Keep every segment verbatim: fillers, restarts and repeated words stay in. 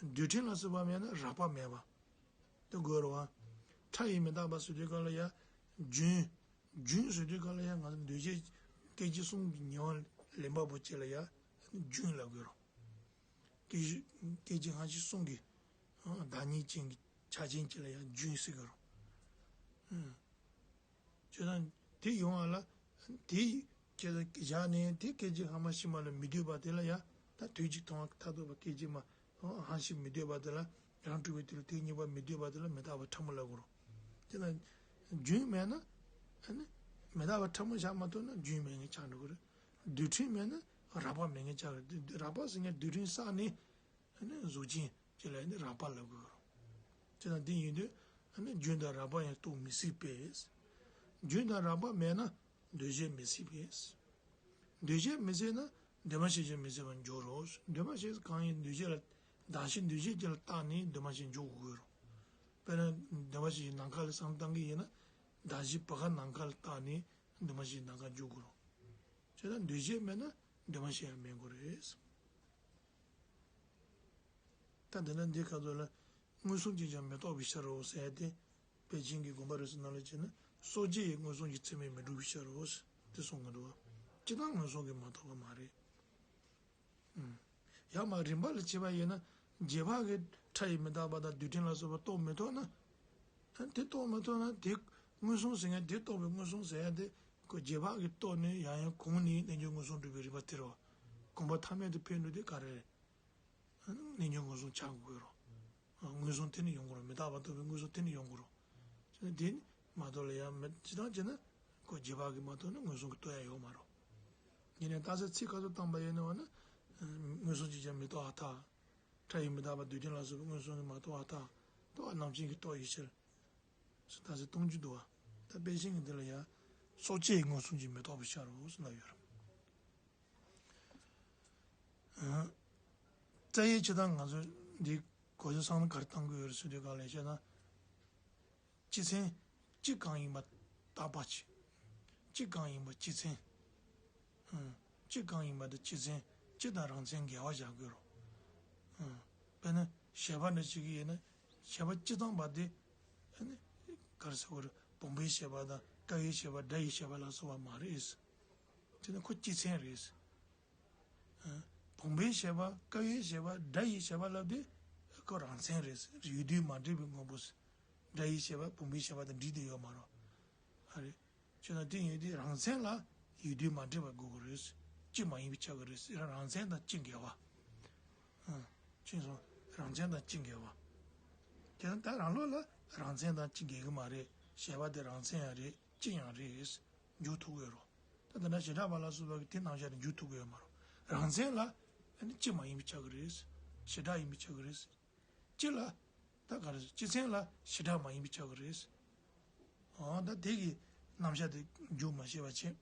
རྡུལ་ཕྲན་ལ་སོགས་པ་མེད་ན་རགས་པ་མེད་པ། དེ་དགོས་རེད་བ། ཕྲ་ཡིས་མི་རྟག་པ་ཟེར་དུས་སྐབས་ལ་ཡ། རྒྱུན། རྒྱུན་ཟེར་དུས་སྐབས་ལ་ཡ་ང་ཚོ་འདུས་བྱས་སྐད་ཅིག་གསུམ་གྱི་ཉེ་བར་ལེན་པ་པོ་གཅིག་ལ་ཡ། རྒྱུན་ལབ་དགོས་རེད། སྐད་ཅིག་སྐད་ཅིག་སྔ་ཕྱི་གསུམ་གྱི་བདག་ཉིད་ཅན་གྱི་ཆ་ཅན་གཅིག་ལ་ཡ་རྒྱུན་ཟེར་དགོས་རེད། བྱས་ཙང་དེ་ཡོང་བ་ལ། དེ་བྱས་ཙང་བཞག་ནས་དེ་སྐད་ཅིག་སྔ་མ་ཕྱི་མ་ལ་མི་ལྟོས་པ་དེ་ལ་ཡ། ད་དུས་གཅིག་མཐོང་བ་མཐར་ཐུག་པ་སྐད་ཅིག་མ། སྔ་ཕྱི་མི་ལྟོས་པ་དེ་ལ། རང་གྲུབ་པའི་དུས་ལ་དེ་གཉིས་པ་མི་ལྟོས་པ་དེ་ལ་མི་རྟག་པ་ཕྲ་མོ་ལབ་དགོས་རེད། དེ་ལ་རྒྱུན་མེད་ན། ཨ་ནི། མི་རྟག་པ་ཕྲ་མོ་བཞག་མ་ཐུབ་ན་རྒྱུན་མེད་མཁན་ཆགས་འགྲོ་གི་རེད། རྡུལ་ཕྲན་མེད་ན་རགས་པ་མེད་མཁན་ཆགས་གི་རེད། རགས་པ་ཟེར་མཁན་རྡུལ་ཕྲན་བསགས་ནས། ཨ་ནི་གཟུགས་ཅན་གཅིག་ལ་ཨ་ནི་རགས་པ་ལབ་དགོས་རེད། དེ་དང་དེ་ཡིན་དུས་ཨ་ནི་རྒྱུན་དང་རགས་པ་ཡང་རྟོགས་མི་སྲིད་པས། རྒྱུན་དང་རགས་པ་མེད་ན་འདུས་བྱས་མི་སྲིད་པས། འདུས་བྱས་མི་སྲིད་ན་འདུས་མ་བྱས་ཀྱང་མི་སྲིད་པར་འགྱུར་རོ། འདུས་མ་བྱས་གང་ཡིན་འདུས་བྱས་ལ་གདགས་གཞི་འདུས་བྱས་ཀྱི་ལ་བརྟགས་ནས་འདུས་མ་བྱས་འཇོག་དགོས་རེད། དཔེར་ན་འདུས་མ་བྱས་ཀྱི་ནམ་མཁའ་ལ་བསམ་བློ་བཏང་གི་ཡིན་ན་གདགས་གཞི་བུ་ག་ནམ་མཁའ་ལ་བརྟགས་ནས་འདུས་མ་བྱས་ནམ་མཁའ་འཇོག་དགོས་རེད། བྱས་ཙང་འདུས་བྱས་མེད་ན་འདུས་མ་བྱས་ཡང་མེད་དགོས་རེད། ད་འདི་ན་འདི་ག་ཚོད་ལ། མངོན་སུམ་གྱིས་ཀྱང་མི་རྟོགས་པའི་ཕྱིར་རོ་ཟེར་ཏེ། པཎ་ཆེན་གྱི་དགོངས་པ་རེ་ཟུང་ནང་ལ་བྱས་ན་སོ་སྐྱེ་ཡིས་མངོན་སུམ་གྱི་ཚད་མས་མི་འགྲུབ་པའི་ཕྱིར་རོ། དེ་གསུང་གི་འདུག་བ། སྤྱིར་བཏང་མངོན་སུམ་གྱིས་མ་རྟོགས་པ་མ་རེད། ཡང་མ་རིམ་པ་ལ་བྱས་པ་ཡིན་ན་རྗེས་དཔག་གི་ཕྲ་ཡིས་མི་རྟག་པ་དང་རྡུལ་ཕྲན་ལ་སོགས་པ་རྟོགས་མི་ཐུབ་ན། དེ་རྟོགས་མི་ཐུབ་ན་དེ་མངོན་སུམ་ཟེར་མཁན་དེ་རྟོགས་པའི་མངོན་སུམ་ཟེར་ཡ་དེ་ཁོ་རྗེས་དཔག་གིས་རྟོགས་ནས་ཡང་ཡང་གོང་ནས་རྣལ་འབྱོར་མངོན་སུམ་སྒྲུབ་པའི་རིམ་པ་དེ་རེད་བ། གོམས་པ་ཐ་མལ་དུ་འཕེལ་འགྲོ་དེ་ག་རེ་རེད། རྣལ་འབྱོར་མངོན་སུམ་ཆགས་དགོས་རོ། མངོན་སུམ་དེ་ནས་ཡོང་དགོས་རོ། མི་རྟག་པ་རྟོགས་པའི་མངོན་སུམ་དེ་ནས་ཡོང་དགོས་རོ། བྱས་ན་དེ་ནི་མ་རྟོགས་ལ་ཡང་མི་ཅི་ལྟར་བྱས་ན་ཁོ་རྗེས་དཔག་གིས་མ་རྟོགས་ན་མངོན་སུམ་གྱིས་རྟོགས་ཡ་ཡོད་མ་རོ། ཡིན་ནའི་རྟགས་གསལ་ཚིག་ཁ་ཐུག་བཏང་པ་ཡིན་ན་བ་ན། མངོན་སུམ་གྱིས་ཀྱང་མི་རྟོགས་པར་ཐལ། ཕྲ་ཡིས་མི་རྟག་པ་རྡུལ་ཕྲན་ལ་སོགས་པའི་མངོན་སུམ་གྱིས་མ་རྟོགས་པར་ཐལ། རྟོག་པ་རྣམ་མཁྱེན་གྱིས་རྟོགས་པའི་ཕྱིར། ཟེར་རྟགས་གསལ་གཏོང་རྒྱུ་འདུག་བ། ད་དཔེ་ཅན་གྱི་འདི་ལ་ཡང་སོ་སྐྱེ་ཡིས་མངོན་སུམ་གྱིས་མི་རྟོགས་པའི་ཕྱིར་རོ་ཟེར་ལབ་ཡོད་རེད། རྩ་བའི་ཆེད་དུ་ང་ཚོས་འདི་གོ་ཆ་སང་ལ་ག་རེ་བཏང་དགོས་ཡོད་རེད་ཟེར་དུས་ག་ལ་བཤད་ན། སྤྱི་མཚན། སྤྱི་གང་ཡིན་པ་བརྟག་པ་བྱེད། སྤྱི་གང་ཡིན་པ་སྤྱི་མཚན། ཨང་། སྤྱི་གང་ཡིན་པ་དེ་སྤྱི་མཚན། སྤྱི་དང་རང་མཚན་འགལ་བ་བཞག་དགོས་རོ། ཨང་། དཔེར་ན་བྱས་པ་འདྲ་བྱེད་ཀྱི་ཡིན་ན་བྱས་པ་སྤྱི་ཙམ་པ་དེ། ཨ་ནི། ག་རེ་ཟེར་དགོས་རེད། བུམ་པའི་བྱས་པ་དང་ཀ་བའི་བྱས་པ་སྒྲ་ཡི་བྱས་པ་ལ་སོགས་པ་མ་རེད། དེ་ནི་ཁོ་སྤྱི་མཚན་རེད། བུམ་པའི་བྱས་པ་ཀ་བའི་བྱས་པ་སྒྲ་ཡི་བྱས་པ་ལབ་དུས་ཁོ་རང་མཚན་རེད། ཡུལ་དུས་མ་འདྲེས་པའི་དངོས་པོ། སྒྲ་ཡི་བྱས་པ་བུམ་པའི་བྱས་པ་དང་འདྲེས་ཏེ་ཡོད་མ་རེད། ཨ་རེད། བྱས་ན་དེ་ཡིན་དུས་རང་མཚན་ལ་ཡུལ་དུས་མ་འདྲེས་པ་དགོས་ཀྱི་རེད། སྤྱི་མ་ཡིན་པ་ཆགས་ཀྱི་རེད། རང་མཚན་དང་སྤྱི་འགལ་བ། ཨ། ཅི་སོང་། རང་མཚན་དང་སྤྱི་འགལ་བ། དེ་ད་རང་ལུགས་ལ་རང་མཚན་དང་སྤྱི་འགལ་གྱི་མ་རེད། བྱས་པ་དེ་རང་མཚན་ཡང་རེད། སྤྱི་ཡང་རེད། འཇུག་ཐུབ་ཀྱི་ཡོད་རེད། ད་དེ་འདྲ་བྱེ་བྲག་པ་ལ་སོགས་པ་གིས་དེ་རྣམ་གཞག་དེ་འཇུག་ཐུབ་ཀྱི་ཡོད་མ་རེད། རང་མཚན་ལ་ཨ་ནི་སྤྱི་མ་ཡིན་པ་ཆགས་ཀྱི་རེད། བྱེ་བྲག་ཡིན་པ་ཆགས་ཀྱི་རེད། སྤྱི་ལ། ད་ག་རེ་ཟེར། སྤྱི་མཚན་ལ་བྱེ་བྲག་མ་ཡིན་པ་ཆགས་ཀྱི་རེད། འོ་ད་དེ་གི་རྣམ་གཞག་དེ་འཇུག་མ་ཤེས་པ་བྱས།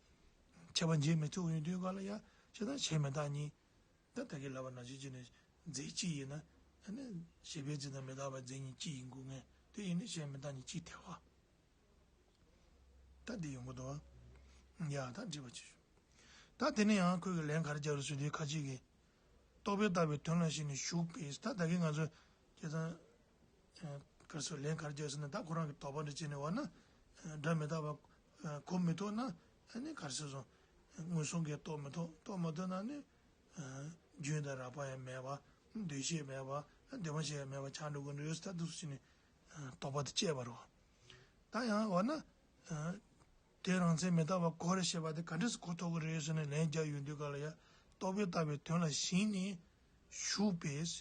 ཁྱད་པར་འབྱེད་མི་ཐུབ་ཡོང་དུས་ག་ལ་ཡ། བྱས་ཙང་བྱས་མི་རྟག་གཉིས། ད་ད་གིན་ལབ་པ་ནང་བཞིན་བྱས་ནས་རྫས་གཅིག་ཡིན་ན། ཨ་ནི་བྱས་པའི་རྫས་དང་མི་རྟག་པའི་རྫས་གཉིས་གཅིག་ཡིན་དགོས་ངེས། དེ་ཡིན་ན་བྱས་མི་རྟག་གཉིས་གཅིག་ཐལ་བ། ད་འདི་ཡོང་གི་འདུག་བ། ཡ་ད་འགྲིག་པ་བྱེད་ཤོག་ད་དེ་ནས་ཡང་ཁོས་ཀྱི་ལན་ག་རེ་རྒྱག་རེད་ཟེར་དུས་ཁ་ཅིག་གིས། རྟོག་པས་བཏགས་པའི་དོན་ལ་ཞེན་ནས་ཞུགས་པས། ད་ད་གིན་ང་ཚོས་བྱས་ཙང་། ག་རེ་ཟེར། ལན་ག་རེ་རྒྱག་ཟེར་ན། ད་ཁོ་རང་གིས་དོགས་པ་འདྲ་བྱས་ནས་འོ་ན། སྒྲ་མི་རྟག་པ་གོ་མི་ཐུབ་ན། ཨ་ནི་ག་རེ་ཟེར་སོང་། མངོན་སུམ་གྱིས་རྟོགས་མི་ཐུབ། རྟོགས་མ་ཐུབ་ན་ནི། རྒྱུན་དང་རགས་པ་ཡང་མེད་པ། འདུས་བྱས་མེད་པ། འདུས་མ་བྱས་ཡང་མེད་པ་ཆགས་འགྲོ་གི་འདུག་ཟེར། ད་འདུག་སེ་བྱས་ནས་དོགས་པ་དེ་བཅད་པ་རེད་བ། ད་ཡང་འོ་ན། དེ་རང་མཚན་མི་རྟག་པ་གོ་རེ་བྱེད་པ་དེ་ག་འདྲ་སེ་གོ་ཐུབ་ཀྱི་རེད་ཟེར་ནས་ལན་རྒྱག་ཡོང་དུས་ག་ལ་ཡ། རྟོག་པས་བཏགས་པའི་དོན་ལ་ཞེན་ནས་ཞུགས་པས།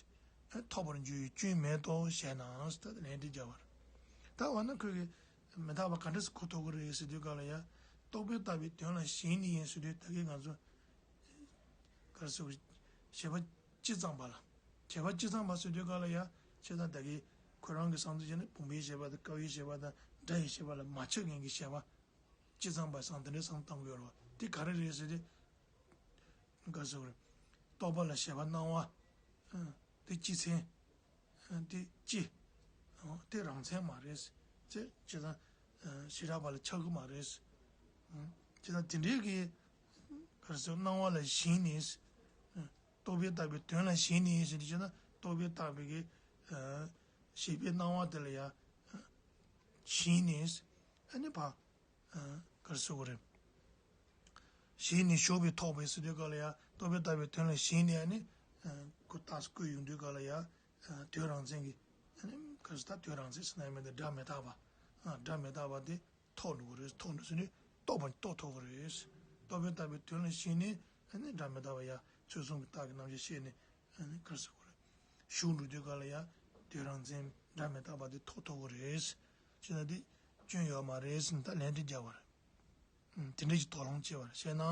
ཐོབ་པར་འགྱུར་བའི་སྐྱོན་མེད་དོ་ཞེ་ན། ད་ལན་དེ་རྒྱག་པ་རེད། ད་འོ་ན་ཁོས་ཀྱིས་མི་རྟག་པ་ག་འདྲ་སེ་གོ་ཐུབ་ཀྱི་རེད་ཟེར་དུས་ག་ལ་ཡ། རྟོག་པས་བཏགས་པའི་དོན་ལ་ཞེན་ནས་ཡིན་ཟེར་དུས་ད་གིན་ང་ཚོ། ག་རེ་ཟེར། བྱས་པ་སྤྱི་ཙམ་པ་ལ། བྱས་པ་སྤྱི་ཙམ་པ་ཟེར་དུས་ག་ལ་ཡ། བྱས་ཙང་ད་གིན་ཁོ་རང་གི་བསམ་ཚུལ་བྱས་ན་བུམ་པའི་བྱས་པ་དང་ཀ་བའི་བྱས་པ་དང་སྒྲ་ཡི་བྱས་པ་ལ་མ་ཆགས་མཁན་གྱི་བྱས་པ། སྤྱི་ཙམ་པ་བསམ་དེ་འདྲའི་བསམ་བཏང་གི་ཡོད་རེད་བ། དེ་ག་རེ་རེད་ཟེར་ཏེ། ག་རེ་ཟེར་དགོས་རེད། རྟོག་པ་ལ་བྱས་པ་སྣང་བ། ཨ། དེ་སྤྱི་མཚན། ཨ། དེ་སྤྱི། ཨ། དེ་རང་མཚན་མ་རེད། ཅེས་བྱས་ཙང་། ཨ། བྱེ་བྲག་པ་ལ་ཆགས་ཀྱི་མ་རེད། ཨ། བྱས་ཙང་དེ་འདྲའི་གི། ག་རེ་ཟེར། སྣང་བ་ལ་ཞེན་ནས། ཨ། རྟོག་པས་བཏགས་པའི་དོན་ལ་ཞེན་ནས་ཟེར་ཏེ་བྱས་ན། རྟོག་པས་བཏགས་པའི་གི་ཨ་ཤེས་པའི་སྣང་བ་དེ་ལ་ཡང་ཞེན་ནས་ཨ་ནི་ཕ་ག་རེ་ཟེར་དགོས་རེད། ཞེན་ནས་ཞུགས་པས་ཐོགས་པའི་ཟེར་དུས་སྐབས་ལ་ཡང་རྟོག་པས་བཏགས་པའི་དོན་ལ་ཞེན་ནས་ཨ་ནི་ཁོ་རྟགས་སུ་བཀོད་ཡོང་དུས་སྐབས་ལ་ཡང་དོན་རང་མཚན་གྱི་ཨ་ནི་ག་རེ་ཟེར་ད་དོན་རང་མཚན་ཟེར་ན་ཡང་མི་འདུག་སྒྲ་མི་རྟག་པ་སྒྲ་མི་རྟག་པ་དེ། ཐོགས་འགྲོ་གི་རེད། ཐོགས་འགྲོ་ཟེར་ནས་རྟོགས་པ་རྟོགས་ཐུབ་ཀྱི་རེད། རྟོག་པས་བཏགས་པའི་དོན་ལ་ཞེན་ནས་ཨ་ནི་སྒྲ་མི་རྟག་པ་ཡ་ཚུལ་གསུམ་གྱི་རྟགས་ཀྱི་རྣམ་གཞག་བཤད་ནས་ཨ་ནི་ག་རེ་ཟེར་དགོས་རེད། ཞུགས་འགྲོ་དུས་ག་ལ་ཡ་དོན་རང་མཚན་སྒྲ་མི་རྟག་པ་དེ་ཐོགས་ཐུབ་ཀྱི་རེད། ཅེས་ན་དེ་སྐྱོན་ཡོད་མ་རེད་ཟེར་ནས་ད་ལན་འདི་རྒྱག་པ་རེད། དེ་འདྲ་ཞིག་དོགས་སློང་བྱས་པ་རེད་བཤད་ན།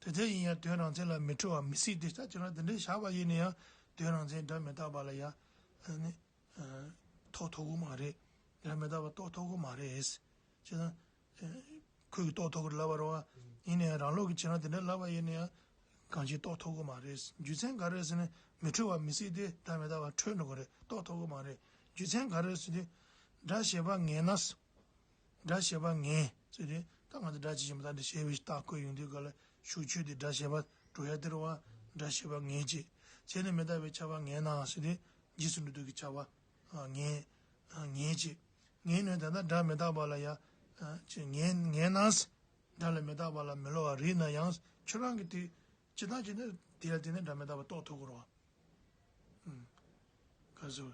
དེ་ལྟར་ཡིན་ཡང་དོན་རང་མཚན་ལ་མི་འཁྲུལ་བ་མི་སྲིད་དེ་ད་ཁྱེད་རང་དེ་འདྲ་བཞག་པ་ཡིན་ན་ཡང་དོན་རང་མཚན་སྒྲ་མི་རྟག་པ་ལ་ཡ་ཨ་ནི། ཐོགས་ཐུབ་ཀྱི་མ་རེད། སྒྲ་མི་རྟག་པ་རྟོགས་ཐུབ་ཀྱི་མ་རེད། བྱས་ཙང་། ཁོས་ཀྱིས་རྟོགས་ཐུབ་ཀྱི་ལབ་པ་རེད་བ། ཡིན་ནའི་རང་ལུགས་ཀྱི་ཁྱེད་རང་དེ་འདྲ་ལབ་པ་ཡིན་ན་ཡང་། གང་ཅིའི་རྟོགས་ཐུབ་ཀྱི་མ་རེད། རྒྱུ་མཚན་ག་རེ་ཟེར་ན་མི་འཁྲུལ་བ་མི་སྲིད་དེ་སྒྲ་མི་རྟག་པ་འཁྲུལ་འགྲོ་གི་རེད་རྟོགས་ཐུབ་ཀྱི་མ་རེད། རྒྱུ་མཚན་ག་རེ་ཟེར་དུས། སྒྲ་ཞེས་པ་ངེས་ན། སྒྲ་ཞེས་པ་ངེས་ཟེར་དུས་ད་ང་ཚོ་སྒྲ་ཇི་བཞིན་པ་དང་འདི་ཞེས་པའི་རྟགས་བཀོད་ཡོང་དུས་ག་ལ་ཤུགས་ཆོས་དེ་སྒྲ་ཞེས་པ་འགྲོ་ཡ་དེ་རེད་བ། སྒྲ་ཞེས་པ་ངེས་བྱས། བྱས་ནས་མི་རྟག་པའི་ཁྱབ་པ་ངེས་ན་ཟེར་དུས་རྗེས་སུ་འགྲོ་དུས་ཀྱི་ཁྱབ་པ། ངེས། ངེས་བྱས། ངེས་ནས་ད་ལྟ་སྒྲ་མི་རྟག་པ་ལ་ཡ། ཅེས་ངེས་ངེས་ན། སྒྲ་ལ་མི་རྟག་པ་ལ་མི་སླུ་བ་རིག་ན་ཡང་ཁྱོད་རང་གིས་དེ་ཇི་ལྟར་བྱས་ནས་དེ་ལ་བརྟེན་ནས་སྒྲ་མི་རྟག་པ་རྟོགས་ཐུབ་ཀྱི་རེད་བ། ག་ཟེར།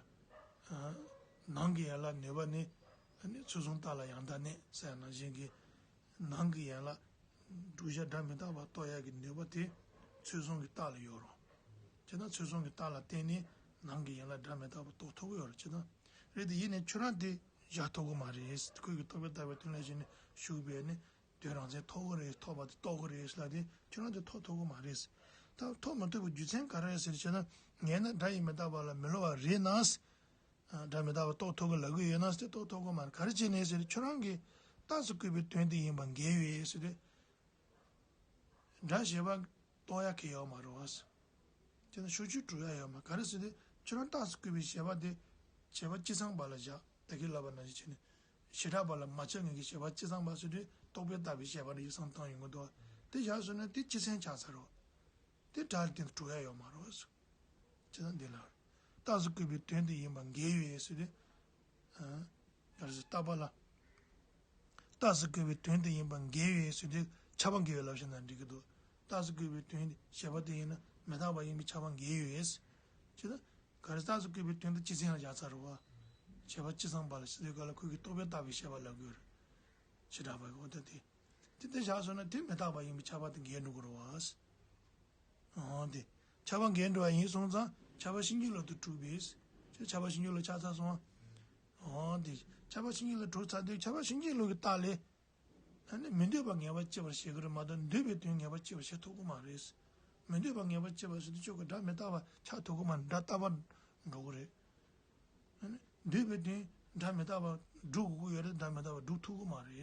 ནང་གི་ཡན་ལག་ནུས་པ་ནི། ཚུལ་གསུམ་རྟགས་ལ་ཡང་དག་གནས་ཟེར་ཡ་ནང་བཞིན་གྱི། ནང་གི་ཡན་ལག་བསྒྲུབ་བྱ་སྒྲ་མི་རྟག་པ་རྟོགས་ཡ་གི་ནུས་པ་དེ་ཚུལ་གསུམ་གྱི་རྟགས་ལ་ཡོད་རེད། བྱས་ན་ཚུལ་གསུམ་གྱི་རྟགས་ལ་བརྟེན་ནས་ནང་གི་ཡན་ལག་སྒྲ་མི་རྟག་པ་རྟོགས་ཐུབ་ཀྱི་ཡོད་རེད་བྱས་ན། རེད་དེ་ཡིན་ནའི་ཁྱོད་རང་དེ་བཞག་ཐུབ་ཀྱི་མ་རེད། ཁོས་ཀྱིས་རྟོག་པས་བཏགས་པའི་དོན་ལ་ཞེན་ནས་ཞུགས་པས་ནི། དོན་རང་མཚན་ཐོབ་ཀྱི་རེད་ཐོབ་པ་དེ་རྟོགས་ཀྱི་རེད་ལབ་དེ་ཁྱོད་རང་དེ་ཐོབ་ཐུབ་ཀྱི་མ་རེད། ད་ཐོབ་མི་ཐུབ་པའི་རྒྱུ་མཚན་ག་རེ་རེད་ཟེར་བྱས་ན་ངེས་ན་སྒྲ་ཡི་མི་རྟག་པ་ལ་མི་སླུ་བ་རེད་ན། སྒྲ་མི་རྟག་པ་རྟོགས་ཐུབ་ཀྱི་ལབ་ཀྱི་ཡོད་ན་ཟེར་རྟོགས་ཐུབ་ཀྱི་མ་རེད། ག་རེ་བྱས་ནས་ཟེར་ཁྱོད་རང་གིས་རྟགས་སུ་བཀོད་པའི་དོན་དེ་ཡིན་པ་འགལ་ཡོད་ཟེར་ཏེ། སྒྲ་ཞེས་པ་རྟོགས་ཡ་གི་ཡོད་མ་རེད་བ། དེ་ནི་ཤུགས་ཆོས་གྲུབ་ཡ་ཡོད་མ་ག་རེ་ཟེར་ཏེ་ཁྱོད་རང་རྟགས་སུ་བཀོད་པའི་བྱས་པ་དེ་བྱས་པ་སྤྱི་ཚང་པ་ལ་བཞག་ད་གིན་ལབ་པ་ནང་བཞིན་བྱས་ནས་བྱེ་བྲག་པ་ལ་མ་ཁྱབ་ངེས་ཀྱི་བྱས་པ་སྤྱི་ཚང་པ་ཟེར་དུས་རྟོག་པས་བཏགས་པའི་བྱས་པ་ལ་ཡིག་ཚང་བཏང་ཡོང་གི་འདུག་བ། དེ་བཞག་སོང་ན་དེ་སྤྱི་མཚན་ཆགས་ཚར་རོ། དེ་སྒྲ་ལ་བརྟེན་ནས་གྲུབ་ཡ་ཡོད་མ་རེད་བ། ཅེས་དང་འདི་ལ། རྟགས་སུ་བཀོད་པའི་དོན་དེ་ཡིན་པ་འགལ་ཡོད་ཟེར་ཏེ། ཡར་སུ་རྟག་པ་ལ། རྟགས་སུ་བཀོད་པའི་དོན་དེ་ཡིན་པ་འགལ་ཡོད་ཟེར་ཏེ་ཁྱབ་པ་འགལ་བའི་ལབ་བྱས་ན་འགྲིག་གི་འདུག་རྟགས་སུ་བཀོད་པའི་དོན་དེ་བྱས་པ་དེ་ཡིན་ན་མི་རྟག་པ་ཡིན་པའི་ཁྱབ་པ་འགལ་ཡོད། ཅེས་དང་། ག་རེ་རྟགས་སུ་བཀོད་པའི་དོན་དེ་སྤྱི་མཚན་ལ་བཞག་ཚར་རོ། བྱས་པ་སྤྱི་ཚང་པ་ལ་ཟེར་དུས་ག་ལ་ཁོས་ཀྱིས་རྟོག་པས་བཏགས་པའི་བྱས་པ་ལབ་དགོས་རེད། བྱེ་བྲག་པ་གི་འོ་ད་དེ། དེ་དེ་བཞག་སོང་ན་དེ་མི་རྟག་པ་ཡིན་པའི་ཁྱབ་པ་དེ་འགལ་འགྲོ་གི་རེད་བ། འོ་དེ། ཁྱབ་པ་འགལ་འགྲོ་བ་ཡིན་སོང་ཙང་ཁྱབ་པ་ཕྱིན་ཅི་ལོག་ཏུ་གྲུབ་པས། ཁྱབ་པ་ཕྱིན་ཅི་ལོག་ཆགས་ཚར་སོང་བ། འོ་དེ། ཁྱབ་པ་ཕྱིན་ཅི་ལོག་གྲུབ་ཚར་དུས་ཁྱབ་པ་ཕྱིན་ཅི་ལོག་གི་རྟགས་ལས། ཨ་ནི་མི་འདོད་པ་ངེས་པར་སྐྱེ་བར་བྱེད་ཀྱི་རེད་མ་གཏོགས་འདོད་པའི་དོན་ངེས་པར་སྐྱེ་བར་བྱེད་ཐུབ་ཀྱི་མ་རེད། མི་འདོད་པ་ངེས་པར་སྐྱེ་བ་ཟེར་དུས་ཁྱོད་ཀྱི་སྒྲ་མི་རྟག་པ་ཆགས་ཐུབ་ཀྱི་མ་རེད། སྒྲ་རྟག་པ་འགྲོ་གི་རེད། ཨ་ནི་འདོད་པའི་དོན་སྒྲ་མི་རྟག་པ་སྒྲུབ་དགོས་ཀྱི་ཡོད་རེད། སྒྲ་མི་རྟག་པ་སྒྲུབ་ཐུབ་ཀྱི་མ་རེད།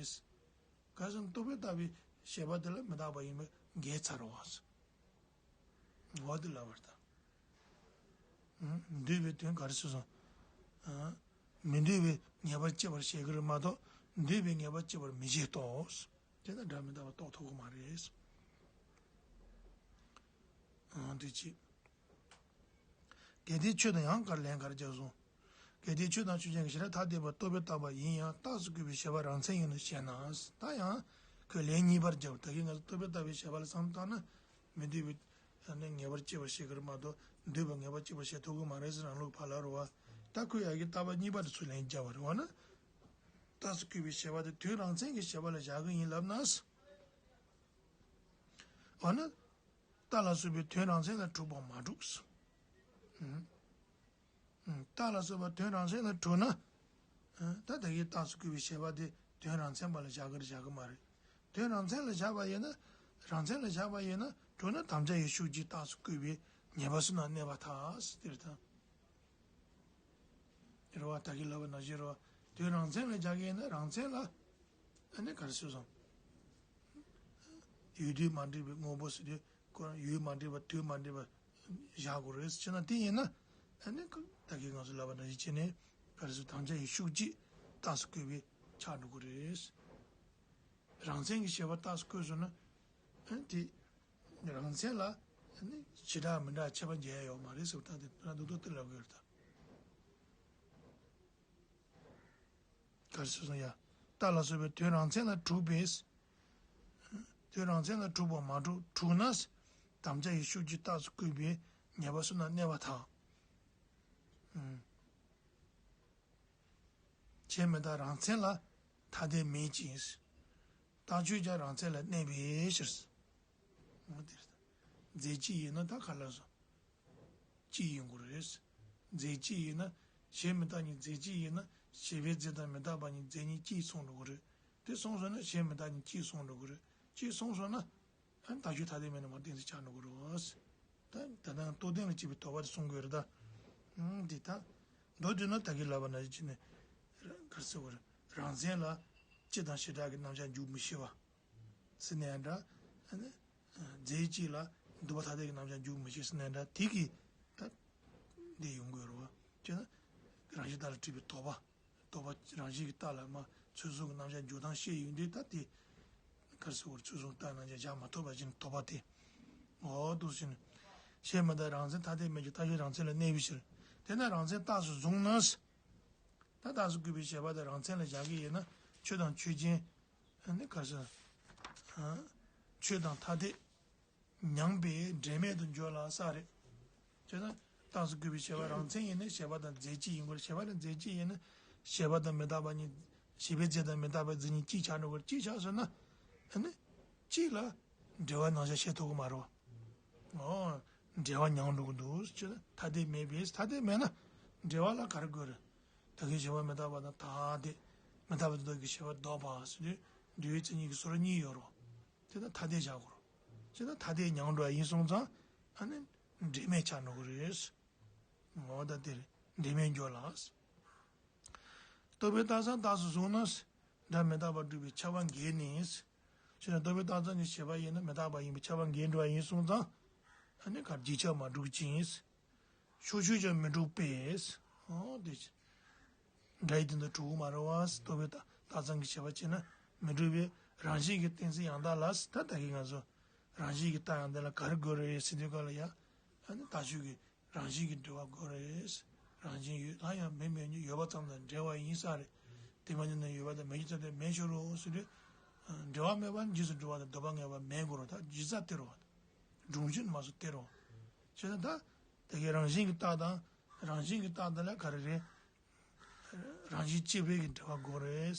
གལ་སྲིད་རྟོག་པས་བཏགས་པའི་བྱས་པ་དེ་ལ་མི་རྟག་པ་ཡིན་པས་འགལ་ཚར་བ། འོ་དེ་ལབ་པར་ཐལ། འདོད་པའི་དོན་ག་རེ་ཟེར་སོང་། མི་འདོད་པའི་ངེས་པར་སྐྱེ་བར་བྱེད་ཀྱི་རེད་མ་གཏོགས་འདོད་པའི་ངེས་པར་སྐྱེ་བར་མི་བྱེད་དོ། དེ་ལ་སྒྲ་མི་རྟག་པ་རྟོགས་ཐུབ་ཀྱི་མ་རེད། འོ་དེ་ཅི། གལ་ཏེ་ཆོས་དང་ཡང་ག་རེ་ལན་ག་རེ་རྒྱག་སོང་། གལ་ཏེ་ཆོས་དང་ཆོས་ཅན་གྱི་བྱེ་བྲག་ཐ་དད་པ་རྟོག་པས་བཏགས་པ་ཡིན་ཡང་རྟགས་སུ་བཀོད་པའི་བྱས་པ་རང་མཚན་ཡིན་ནོ་ཞེ་ན། ད་ཡང་ཁོས་ལན་གཉིས་པར་སྦྱར་བ། ད་གིན་ང་ཚོ་རྟོག་པས་བཏགས་པའི་བྱས་པ་ལ་བསམ་བཏང་ན་མི་འདོད་པའི་ནི་ངེས་པར་སྐྱེ་བར་བྱེད་ཀྱི་རེད་མ་གཏོགས་འདོད་པ་ངེས་པར་སྐྱེ་བར་བྱེད་ཐུབ་ཀྱི་མ་རེད་ཟེར་རང་ལུགས་ཕར་ལ་རེད་བ། ད་ཁོས་ཡ་གི་རྟགས་པ་གཉིས་པ་དེ་ཚུར་ལན་རྒྱག་པ་རེད་བ་ན། རྟགས་སུ་བཀོད་པའི་བྱས་པ་དེ་དོན་རང་མཚན་གྱི་བྱས་པ་ལ་བཞག་གི་ཡིན་ལབ་ན། འོ་ན། རྟགས་ལ་སོགས་པའི་དོན་རང་མཚན་ལ་གྲུབ་པ་མ་གྲུབ། རྟགས་ལ་སོགས་པ་དོན་རང་མཚན་ལ་གྲུབ་ན། ད་ལྟ་གི་རྟགས་སུ་བཀོད་པའི་བྱས་པ་དེ་དོན་རང་མཚན་པ་ལ་བཞག་གི་རེད་བཞག་གི་མ་རེད། དོན་རང་མཚན་ལ་བཞག་པ་ཡིན་ན། རང་མཚན་ལ་བཞག་པ་ཡིན་ན་གྲུབ་ན་དམ་བཅའ་ཡི་ཤུགས་ཀྱིས་རྟགས་སུ་བཀོད་པའི་ཉེས་པ་སུ་ན་གནས་པར་ཐལ་ཟེར་དེ་རེད་ད། རེད་བ། ད་གིན་ལབ་པ་ནང་བཞིན་རེད་བ། དོན་རང་མཚན་ལ་བཞག་གི་ཡིན་ན་རང་མཚན་ལ། ཨ་ནི་ག་རེ་ཟེར་སོང་། ཡུལ་དུས་མ་འདྲེས་པའི་དངོས་པོ་ཟེར་དུས་ཁོ་ཡུལ་མ་འདྲེས་པ་དུས་མ་འདྲེས་པ་བཞག་དགོས་རེད་ཟེར་ན་དེ་ཡིན་ན། ཨ་ནི་ད་གིན་ང་ཚོ་ལབ་པ་ནང་བཞིན་བྱས་ནས་ག་རེ་ཟེར་དམ་བཅའ་ཡི་ཤུགས་ཀྱིས་རྟགས་སུ་བཀོད་པའི་ཆགས་འགྲོ་གི་རེད། རང་མཚན་གྱི་བྱས་པ་རྟགས་སུ་བཀོད་སོང་ན། ཨ་ནི་དེ། རང་མཚན་ལ་ ད་ནི་བྱེ་བྲག་མི་འདྲ་ཁྱད་པར་འབྱེད་ཡ་ཡོད་མ་རེད་ཟེར་བ། ད་དེ་ང་རྡོག་རྡོག་དེ་ལབ་དགོས་རེད་ད། ག་རེ་ཟེར་སོང་ཡ། རྟགས་ལ་སོགས་པའི་དོན་རང་མཚན་ལ་གྲུབ་པས། དོན་རང་མཚན་ལ་གྲུབ་པ་མ་གྲུབ་གྲུབ་ན། དམ་བཅའ་ཡི་ཤུགས་ཀྱིས་རྟགས་སུ་བཀོད་པའི་ཉེས་པ་སོ་ན་གནས་པ་དང་། བྱས་མི་རྟག་རང་མཚན་ལ་ཐ་དད་མེད་ཅིང་། རྟགས་ཆོས་ཀྱང་རང་མཚན་ལ་གནས་པའི་ཕྱིར། འོ་དེ་རེད། རྫས་གཅིག་ཡིན་ན་ད་ག་ལ་སོང་། གཅིག་ཡིན་དགོས་རེད། རྫས་གཅིག་ཡིན་ན། བྱས་མི་རྟག་གཉིས་རྫས་གཅིག་ཡིན་ན། བྱས་པའི་རྫས་དང་མི་རྟག་པ་གཉིས་རྫས་གཉིས་གཅིག་སོང་འགྲོ་གི་རེད། དེ་སོང་སོང་ན་བྱས་མི་རྟག་གཉིས་གཅིག་སོང་འགྲོ་གི་རེད། གཅིག་སོང་སོང་ན། ཨ་ནི་རྟགས་ཆོས་ཐ་དད་མེད་ན་མར་གཏན་ཚིགས་ཆགས་འགྲོ་གི་རེད། ད་ད་ནང་རྟོགས་ལྡན་ལ་སྐྱེས་པའི་དོགས་པ་དེ་གསུང་དགོས་རེད་ད། ཨང་འདི་ད། མདོར་བསྡུས་ན་ད་གིན་ལབ་པ་ནང་བཞིན་བྱས་ནས། ག་རེ་ཟེར་དགོས་རེད། རང་མཚན་ལ་སྤྱི་དང་བྱེ་བྲག་གི་རྣམ་གཞག་འཇུག་མི་ཤེས་པ། ཟེར་ནའང་འདྲ། ཨ་ནི། རྫས་གཅིག་ལ་འདུས་པ་ཐ་དད་ཀྱི་རྣམ་གཞག་འཇུག་མི་ཤེས་ཟེར་ནའང་འདྲ། དེ་གིས་ད་འདི་ཡོང་དགོས་རེད་བ། བྱས་ན་རང་བཞིན་རྟགས་ལ་སྤྲུལ་པའི་དོགས་པ། དོགས་པ་རང་བཞིན་གྱི་རྟགས་ལ་མ་ཚུལ་གསུམ་གྱི་རྣམ་གཞག་འཇུག་སྟངས་བཤད་ཡོང་དུས་ད་དེ། ག་རེ་ཟེར་དགོས་རེད། ཚུལ་གསུམ་རྟགས་རྣམ་གཞག་བཞག་མ་ཐུབ་པ་ཅིག་དོགས་པ་དེ། འོ་འདུག་ཟེར་ནས། བྱས་མི་རྟག་རང་མཚན་ཐ་དད་མེད་ཀྱང་རྟགས་ཆོས་རང་མཚན་ལ་གནས་པའི་ཕྱིར། དེས་ན་རང་མཚན་རྟགས་སུ་བཟུང་ན། ད་རྟགས་སུ་བཀོད་པའི་བྱས་པ་དེ་རང་མཚན་ལ་བཞག་གི་ཡིན་ན། ཆོས་དང་ཆོས་ཅན། ཨ་ནི་ག་རེ་ཟེར། ཨ། ཆོས་དང་ཐ་དད་མྱང་བས་འབྲེལ་མེད་དུ་འགྱུར་ལ་ས་རེད། བྱས་ཙང་རྟགས་སུ་བཀོད་པའི་བྱས་པ་རང་མཚན་ཡིན་ན་བྱས་པ་དང་རྫས་གཅིག་ཡིན་དགོས་རེད། བྱས་པ་དང་རྫས་གཅིག་ཡིན་ན་བྱས་པ་དང་མི་རྟག་པ་གཉིས། བྱས་པའི་རྫས་དང་མི་རྟག་པའི་རྫས་གཉིས་གཅིག་ཆགས་འགྲོ་གི་རེད། གཅིག་ཆགས་སོང་ན། ཨ་ནི། གཅིག་ལ་འབྲེལ་བ་རྣམ་གཞག་བཤད་ཐུབ་ཀྱི་མ་རེད་བ། འོ། འབྲེལ་བ་མྱང་འགྲོ་གི་འདུག་ཅེ་ན། ཐ་དད་མེད་པས། ཐ་དད་མེད་ན་འབྲེལ་བ་ལ་ག་རེ་དགོས་རེད། ད་གིན་བྱས་པ་མི་རྟག་པ་དང་ཐ་དད། མི་རྟག་པ་དེ་དག་གི་བྱས་པ་ལྡོག་པ་ཟེར་དུས་འབྲེལ་བའི་མཚན་ཉིད་ཀྱི་སོ་ར་གཉིས་ཡོད་རེད་བ། དེ་ལ་ཐ་དད་བཞག་དགོས་རེད། ཅེ་ན་ཐ་དད་མྱང་འགྲོ་བ་ཡིན་སོང་ཙང་། ཨ་ནི། འབྲེལ་མེད་ཆགས་འགྲོ་གི་རེད། འོ་ད་དེ་རེད། འབྲེལ་མེད་འགྱུར་ལ། རྟོག་པས་རྟགས་ཙམ་རྟགས་སུ་བཟུང་ན། སྒྲ་མི་རྟག་པར་སྒྲུབ་པའི་ཁྱབ་པ་འགལ་ནས། ཅེ་ན་རྟོག་པས་རྟགས་ཙམ་གྱི་བྱས་པ་ཡིན་ན་མི་རྟག་པ་ཡིན་པའི་ཁྱབ་པ་འགལ་འགྲོ་བ་ཡིན་སོང་ཙང་། ཨ་ནི་གར་རྗེས་ཁྱབ་མ་གྲུབ་ཅིང་། ཕྱོགས་ཆོས་ཀྱང་མི་འགྲུབ་པས། འོ་དེ། སྒྲ་ཡི་སྟེང་དུ་གྲུབ་ཀྱི་མ་རེད་བ། རྟོག་པས་རྟགས་ཙམ་གྱི་བྱས་པ་བྱས་ན་མི་འགྲུབ་པས། རང་བཞིན་གྱི་གཏན་ཚིགས་ཡང་དག་ལ། ད་ད་གིན་ང་ཚོ་རང་བཞིན་གྱི་རྟགས་ཡང་དག་ལ་ག་རེ་དགོས་རེད་ཟེར་དུས་ག་ལ་ཡ། ཨ་ནི་རྟགས་ཆོས་ཀྱི་རང་བཞིན་གྱི་འབྲེལ་བ་དགོས་རེད། རང་བཞིན་ཡོད་ལ་ཡང་མེད་མེད་ཉིད་ཡོད་པ་ཙམ་དང་འབྲེལ་བ་ཡིན་ས་རེད། དེ་མ་ཡིན་ན་ཡོད་པ་དང་མེད་རྒྱུ་ཙམ་དེ་མེད་ཤོར་རོ་ཟེར་དུས། འབྲེལ་བ་མེད་པ་ནི་རྗེས་སུ་འགྲོ་བ་དང་ལྡོག་པ་ངེས་པ་མེད་དགོས་རོ། ད་རྗེས་ས་དེ་རོ། སྒྲུབ་བྱེད་མ་སོགས་དེ་རོ། བྱས་ཙང་ད། དེ་གའི་རང་བཞིན་གྱི་རྟགས་དང་། རང་བཞིན་གྱི་རྟགས་དེ་ལ་ག་རེ་རེད། རང་བཞིན་གཅིག་པའི་གི་འབྲེལ་བ་དགོས་རེད།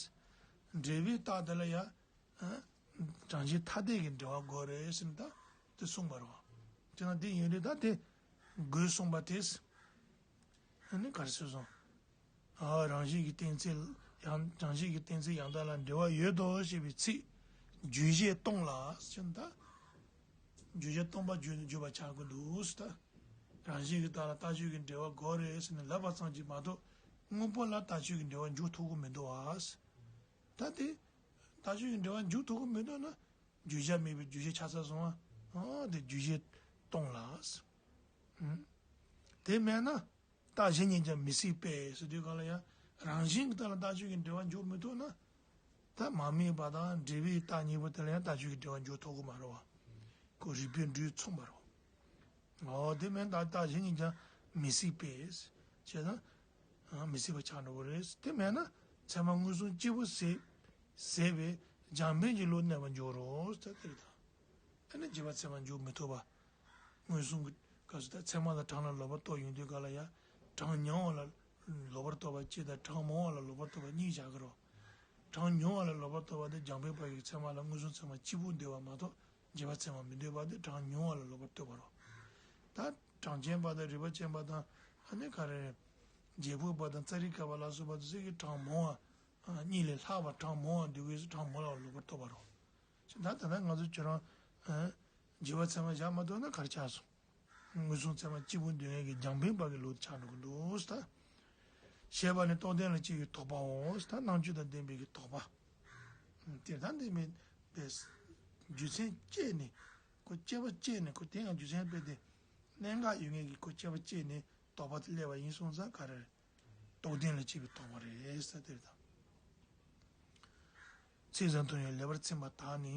འབྲེལ་བའི་རྟགས་དེ་ལ་ཡང་། རང་བཞིན་ཐ་དད་ཀྱི་འབྲེལ་བ་དགོས་རེད་ཟེར་ན་ད་དེ་གསུངས་པ་རེད་བ། དེ་ན་དེ་ཡིན་དུས་ད་དེ་དགོས་གསུངས་པ་དེ། ཨ་ནི་ག་རེ་ཟེར་སོང་། ཨ། རང་བཞིན་གྱི་གཏན་ཚིགས་ཡང་རང་བཞིན་གྱི་གཏན་ཚིགས་ཡང་དག་ལ་འབྲེལ་བ་ཡོད་དོ་ཞེས་པའི་ཚིག་རྒྱུད་བཤད་སྟོང་ལ་ཟེར་ན་ད། རྒྱུད་བཤད་སྟོང་པ་བརྗོད་བརྗོད་པ་ཆགས་ཀྱི་འདུག་ཟེར་ད། རང་བཞིན་གྱི་རྟགས་ལ་རྟགས་ཆོས་ཀྱི་འབྲེལ་བ་དགོས་རེད་ཟེར་ནས་ལབ་པ་ཙམ་གྱིས་མ་གཏོགས་དངོས་པོ་ལ་རྟགས་ཆོས་ཀྱི་འབྲེལ་བ་འཇུག་ཐུབ་ཀྱི་མི་འདུག་བ། ད་དེ། རྟགས་ཆོས་ཀྱི་འབྲེལ་བ་འཇུག་ཐུབ་ཀྱི་མི་འདུག་ན། རྒྱུད་བཤད་མེད་པའི་རྒྱུད་བཤད་ཆགས་ཚར་སོང་ཨ། ཨོ་དེ་རྒྱུད་བཤད་སྟོང་ལ། ཨུམ། དེ་མེད་ན། རྟགས་གཞན་གཉིས་ཀྱང་མི་སྲིད་པས་ཟེར་དུས་གང་ལ་ཡང་། རང་བཞིན་གྱི་རྟགས་ལ་རྟགས་ཆོས་ཀྱི་འབྲེལ་བ་འཇུག་མི་ཐུབ་ན། ད་མ་དམིགས་པ་དང་འབྲེལ་བའི་རྟགས་གཉིས་པོ་དེ་ལ་ཡང་རྟགས་ཆོས་ཀྱི་འབྲེལ་བ་འཇུག་ཐུབ་ཀྱི་མ་རེད་བ། ཁོ་རིགས་པས་འགྲོས་མཚུངས་པ་རེད་བ། འོ་དེ་མིན་ད་རྟགས་གཞན་གཉིས་ཀྱང་མི་སྲིད་པས། བྱས་ཙང་། མི་སྲིད་པ་ཆགས་འགྲོ་གི་རེད། དེ་མེད་ན་ཚད་མ་མངོན་སུམ་གཅིག་པུ་ཟད་ཟད་པས་རྒྱང་འཕེན་གྱི་བློ་གནས་པར་འགྱུར་རོ་ཟེར་དེ་རེད་ད། ཨ་ནི་རྗེས་དཔག་ཚད་མ་འཇུག་མི་ཐུབ་པ། མངོན་སུམ་གྱི་སྐབས་སུ་ད་ཚད་མ་ལ་གྲངས་ལ་ལོག་པར་རྟོག་ཡོང་དུས་ག་ལ་ཡ། གྲངས་ཉུང་བ་ལ་ལོག་པར་རྟོག་པ་གཅིག་དང་གྲངས་མང་བ་ལ་ལོག་པར་རྟོག་པ་གཉིས་བཞག་གི་རོ། གྲངས་ཉུང་བ་ལ་ལོག་པར་རྟོག་པ་དེ་རྒྱང་འཕེན་པ་ཡི་ཚད་མ་ལ་མངོན་སུམ་ཚད་མ་གཅིག་པུ་འདོད་པ་མ་གཏོགས་རྗེས་དཔག་ཚད་མ་མི་འདོད་པ་དེ་གྲངས་ཉུང་བ་ལ་ལོག་པར་རྟོག་པ་རོ། ད་གྲངས་ཅན་པ་དང་རིགས་པ་ཅན་པ་དང་ཨ་ནི་ག་རེ། རྗེས་དཔོག་པ་དང་རྩ་རིག་པ་ལ་སོགས་པ་དེ་ཚོ་གིས་གྲངས་མང་བ། གཉིས་ལས་ལྷག་པ་གྲངས་མང་བ་འདོད་པས་གྲངས་མང་བ་ལ་ལོག་པར་རྟོག་པ་རོ། ད་ད་ལྟ་ང་ཚོ་ཁྱོད་རང་། རྗེས་དཔག་ཚད་མ་བཞག་མ་ཐུབ་ན་ག་རེ་ཆགས་སོང་། མངོན་སུམ་ཚད་མ་གཅིག་པུ་འདོད་མཁན་གྱི་རྒྱང་འཕེན་པ་གི་ལུགས་ཆགས་འགྲོ་གི་འདུག་ཟེར་ད། ཞེས་པ་ནི་རྟོགས་ལྡན་ལ་སྐྱེ་བའི་དོགས་པའོ་ཟེར་ད། རྣམ་དཔྱོད་དང་ལྡན་པའི་གི་དོགས་པ། དེ་དང་ལྡན་པའི་པའི་རྒྱུ་མཚན་བཅད་ནས། ཁོ་དཔྱད་པ་བཅད་ནས་ཁོ་དེ་ཡང་རྒྱུ་མཚན་དཔེ་དེ། གནད་འགག་ཡོད་མཁན་གྱི་ཁོ་དཔྱད་པ་བཅད་ནས་དོགས་པ་དེ་སླེབས་པ་ཡིན་སོང་ཙང་ག་རེ་རེད། རྟོགས་ལྡན་ལ་སྐྱེ་བའི་དོགས་པ་རེད་ཟེར་དེ་རེད་ད། ཚིག་ཙམ་དུ་ཡང་ལེགས་པར་ཚིམ་པ་དག་ནི།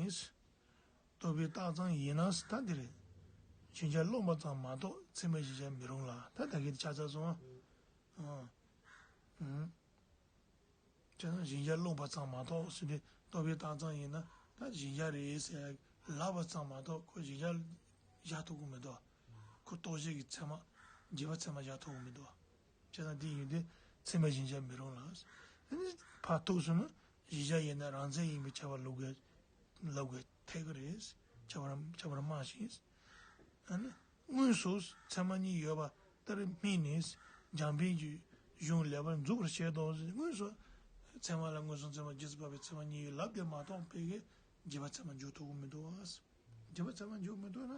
རྟོག་པས་རྟགས་ཙམ་ཡིན་ན་ད་འདི་རེད། གཞལ་བྱ་རློམ་པ་ཙམ་མ་གཏོགས་ཚད་མས་གཞལ་བྱ་མི་རུང་ལ། ད་ད་གིན་ཆ་ཚང་སོང་ཨ། ཨང་། ཨང་། བྱས་ན་གཞལ་བྱ་རློམ་པ་ཙམ་མ་གཏོགས་ཟེར་དུས་རྟོག་པས་བཏགས་ཙམ་ཡིན་ན་ད་གཞལ་བྱ་རེད་ཟེར་ལབ་པ་ཙམ་མ་གཏོགས་ཁོ་གཞལ་བྱ་བཞག་ཐུབ་ཀྱི་མི་འདུག་ཁོ་རྟོགས་གཞི་གི་ཚད་མ་རྗེས་དཔག་ཚད་མ་བཞག་ཐུབ་ཀྱི་མི་འདུག་བྱས་ཙང་འདི་ཡིན་དུས་ཚད་མས་གཞལ་བྱ་མི་རུང་ལ། ཨ་ནི་ཕར་ཐུག་སོང་ན་གཞལ་བྱ་ཡིན་ན་རང་མཚན་ཡིན་པའི་ཁྱབ་པ་ལབ་དགོས་ལབ་དགོས་ཐད་ཀྱི་རེད། ཁྱབ་པ་ཁྱབ་པ་སྨྲ་ཞིང་། ཨ་ནི་དངོས་སུ་ཚད་མ་གཉིས་ཡོད་པ་ལྟར་སྨྲས་ནས་རྒྱང་འཕེན་གྱི་གཞུང་ལེགས་པར་འཛུགས་པར་བྱེད་དོ། དངོས་སུ་ཚད་མ་ལ་མངོན་སུམ་ཚད་མ་རྗེས་སུ་དཔག་པའི་ཚད་མ་གཉིས་ཡོད་ལབ་དེ་མ་གཏོགས་ཕ་གིར་རྗེས་དཔག་ཚད་མ་འཇོག་ཐུབ་ཀྱི་མི་འདུག་རྗེས་དཔག་ཚད་མ་འཇོག་མི་ཐུབ་ན་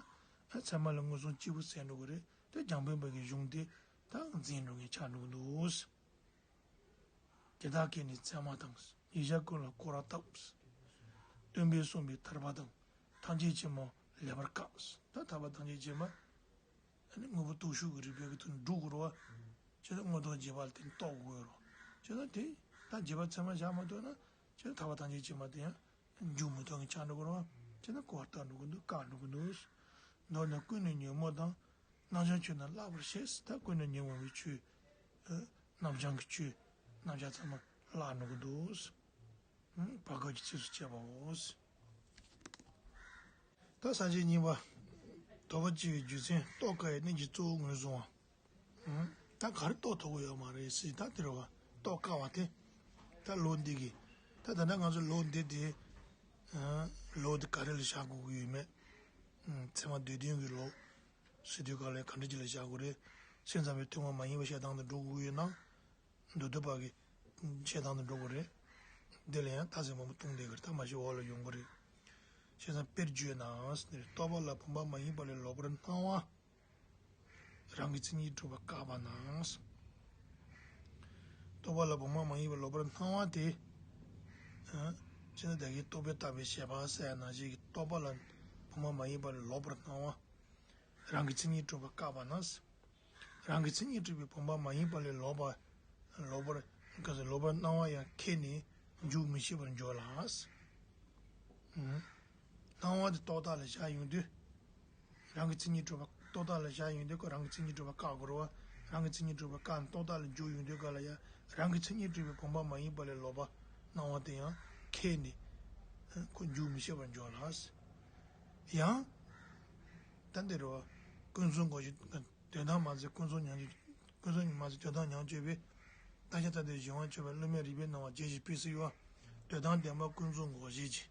ཨ་ཚད་མ་ལ་མངོན་སུམ་གཅིག་པུ་ཟེར་འགྲོ་གི་རེད། དེ་རྒྱང་འཕེན་པ་གི་གཞུང་དེ་ད་འཛིན་འགྲོ་མཁན་ཆགས་འགྲོ་གི་འདུག་དེ་དག་གིས་ནི་ཚད་མ་དང་། གཞལ་བྱ་ཀུན་ལ་སྐོར་བ་བཏབ། སྟོན་པས་གསུངས་པའི་ཐར་པ་དང་། ཐམས་ཅད་ཀྱི་མ་ལེགས་པར་བཀག་ད་ཐར་པ་ཐམས་ཅད་མཁྱེན་པ། ཨ་ནི་དངོས་པོ་སྟོབས་ཞུགས་ཀྱི་རིགས་པས་ཀྱི་དོན་སྒྲུབ་དགོས་རེད་བ། བྱས་ཙང་དངོས་སྟོབས་རྗེས་དཔག་ལ་བརྟེན་རྟོགས་དགོས་རེད་བ། བྱས་ཙང་དེ་ད་རྗེས་དཔག་ཚད་མ་བཞག་མ་ཐུབ་ན་བྱས་ཙང་ཐར་པ་ཐམས་ཅད་མཁྱེན་པ་དེ་ཡང་འཇུག་མི་ཐུབ་མཁན་ཆགས་འགྲོ་གི་རེད་བ། བྱས་ཙང་སྐོར་བ་བཏབ་འགྲོ་གི་འདུག་བཀག་འགྲོ་གི་འདུག་མདོར་ན་ཀུན་ནས་ཉོན་མོངས་དང་། རྣམ་བྱང་ཆོས་རྣམས་བརླག་པར་བྱེད། ད་ཀུན་ནས་ཉོན་མོངས་པའི་ཆོས། ཨ། རྣམ་བྱང་གི་ཆོས་རྣམ་བྱང་ཚང་མ་བརླག་འགྲོ་གི་འདུག་ཨ། བར་སྐབས་ཀྱི་ཚིགས་སུ་བཅད་པའོ། ད་ས་བཅད་གཉིས་པ། དོགས་པ་སྐྱེ་བའི་རྒྱུ་མཚན་རྟོགས་དཀའ་བའི་གནད་ཀྱི་གཙོ་བོ་ངོས་བཟུང་བ། ཨ། ད་ག་རེ་རྟོགས་ཐུབ་ཀྱི་ཡོད་མ་རེད་ཟེར་ད་དེ་རེད་བ། རྟོགས་དཀའ་བ་དེ། ད་ལོ་འདི་གི། ད་ད་ལྟ་ང་ཚོ་ལོ་འདི་དེ། ཨ། ལོ་འདི་ག་རེ་ལ་བཞག་དགོས་ཀྱི་ཡོད་མེད། ཨ། ཚད་མ་སྡེ་བདུན་གྱི་ལོ། ཟེར་དུས་ག་ལ་ག་འདྲ་ཅིག་ལ་བཞག་དགོས་རེད། སེམས་ཙམ་པའི་ཐུན་མོང་མ་ཡིན་པ་བཤད་སྟངས་དང་འགྲོ་དགོས་ཡོད་ན། མདོ་སྡེ་པ་གི་བཤད་སྟངས་དང་འགྲོ་དགོས་རེད། འདི་ལ་ཡང་རྟགས་གསལ་མང་པོ་སྟོན་བསྡད་ཀྱི་རེད། ད་མ་གཞི་འོག་ལ་ཡོང་གི་རེད། བྱས་ཙང་དཔེར་བརྗོད་ན་ཟེར་ནས་རྟོག་པ་ལ་བུམ་པ་མ་ཡིན་པ་ལས་ལོག་པར་སྣང་བ། རང་གི་མཚན་ཉིད་གྲུབ་པ་བཀག་པ་ན། རྟོག་པ་ལ་བུམ་པ་མ་ཡིན་པ་ལོག་པར་སྣང་བ་དེ། ཨ། བྱས་ན་ད་གིན་རྟོག་པས་བཏགས་པའི་བྱས་པ་ཟེར་ཡ་ནང་བཞིན་གྱི་རྟོག་པ་ལ་བུམ་པ་མ་ཡིན་པ་ལས་ལོག་པར་སྣང་བ། རང་གི་མཚན་ཉིད་གྲུབ་པ་བཀག་པ་ན། རང་གི་མཚན་ཉིད་གྲུབ་པའི་བུམ་པ་མ་ཡིན་པ་ལས་ལོག་པ། ལོག་པར། ག་ཟེར་ལོག་པར་སྣང་བ་ཡང་ཁེགས་ནས་འཇུག་མི་ཤེས་པར་འགྱུར་ལ། ཨ། སྣང་བ་དེ་རྟོག་བཏགས་ལ་བཞག་ཡོང་དུས། རང་གི་མཚན་ཉིད་གྲུབ་པ་རྟོག་བཏགས་ལ་བཞག་ཡོང་དུས་ཁོ་རང་གི་མཚན་ཉིད་གྲུབ་པ་བཀག་དགོས་རེད་བ། རང་གི་མཚན་ཉིད་གྲུབ་པ་བཀག་ནས་རྟོག་བཏགས་ལ་འཇུག་ཡོང་དུས་ག་ལ་ཡ། རང་གི་མཚན་ཉིད་གྲུབ་པའི་བུམ་པ་མ་ཡིན་པ་ལས་ལོག་པ་སྣང་བ་དེ་ཡང་ཁེགས་ནས། ཨ། ཁོ་འཇུག་མི་ཤེས་པར་འགྱུར་ལ། ཡང་། ད་འདི་རེད་བ། ཀུན་རྫོབ་འགོག་བྱེད། དོན་དམ་མ་ཟད་ཀུན་རྫོབ་ཉམས་ཀྱི། ཀུན་རྫོབ་མ་ཟད་དོན་དམ་ཉམས་བཅོས་པའི། རྟག་ཤར་ཐ་དད་གཞན་དབང་གཅོད་པ་བསླུ་མེད་རིགས་པའི་སྣང་བ་བརྗེད་བྱེད་སྤེལ་ཟེར་ཡོད་བ། དོན་དམ་བདེན་པ་ཀུན་རྫོབ་འགོག་བྱེད་ཀྱི།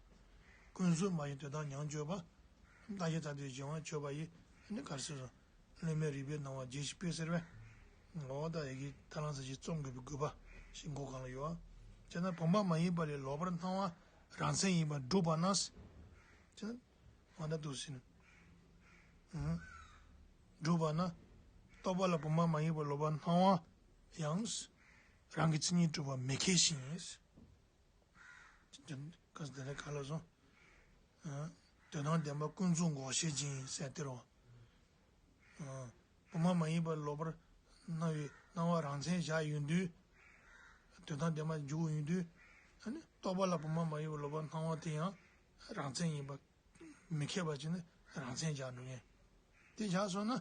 ཀུན་རྫོབ་མ་ཡིན་དོན་དམ་ཉམས་བཅོས་པ། རྟག་ཤར་ཐ་དད་གཞན་དབང་གཅོད་པ་ཡི། ཨ་ནི་ག་རེ་ཟེར་སོང་། བསླུ་མེད་རིགས་པའི་སྣང་བ་བརྗེད་བྱེད་སྤེལ་ཟེར་བས། འོ་ད་ཡི་གེ་ཐ་ལང་ས་ཞིག་རྩོམ་དགོས་པའི་དགོས་པ་ཞིག་མགོ་གང་ལ་ཡོད་བ། བྱས་ན་བུམ་པ་མ་ཡིན་པ་ལས་ལོག་པར་སྣང་བ་རང་མཚན་ཡིན་པར་སྒྲུབ་པ་ན། བྱས་ན། མ་ད་འདུག་ཟིན། ཨང་། སྒྲུབ་པ་ན། རྟོག་པ་ལ་བུམ་པ་མ་ཡིན་པར་ལོག་པར་སྣང་བ་ཡང་། རང་གི་མཚན་ཉིད་གྲུབ་པ་མི་ཁེགས་ཤིང་། ཀ་ས་དེ་ལ་ག་ལ་སོང་། ཨང་། དོན་དམ་བདེན་པ་ཀུན་རྫོབ་འགོག་བྱེད་ཅིང་ཟེར་དེ་རུ། ཨང་། བུམ་པ་མ་ཡིན་པར་ལོག་པར་སྣང་བའི་སྣང་བ་རང་མཚན་བཞག་ཡོང་དུས། དོན་དམ་བདེན་པ་འཇུག་ཡོང་དུས། ཨ་ནི་རྟོག་པ་ལ་བུམ་པ་མ་ཡིན་པར་ལོག་པར་སྣང་བ་དེ་ཡང་རང་མཚན་ཡིན་པ། མི་ཁེགས་པ་ཅིག་ནི་རང་མཚན་བཞག་འགྲོ་མཁན། དེ་བཞག་སོང་ན།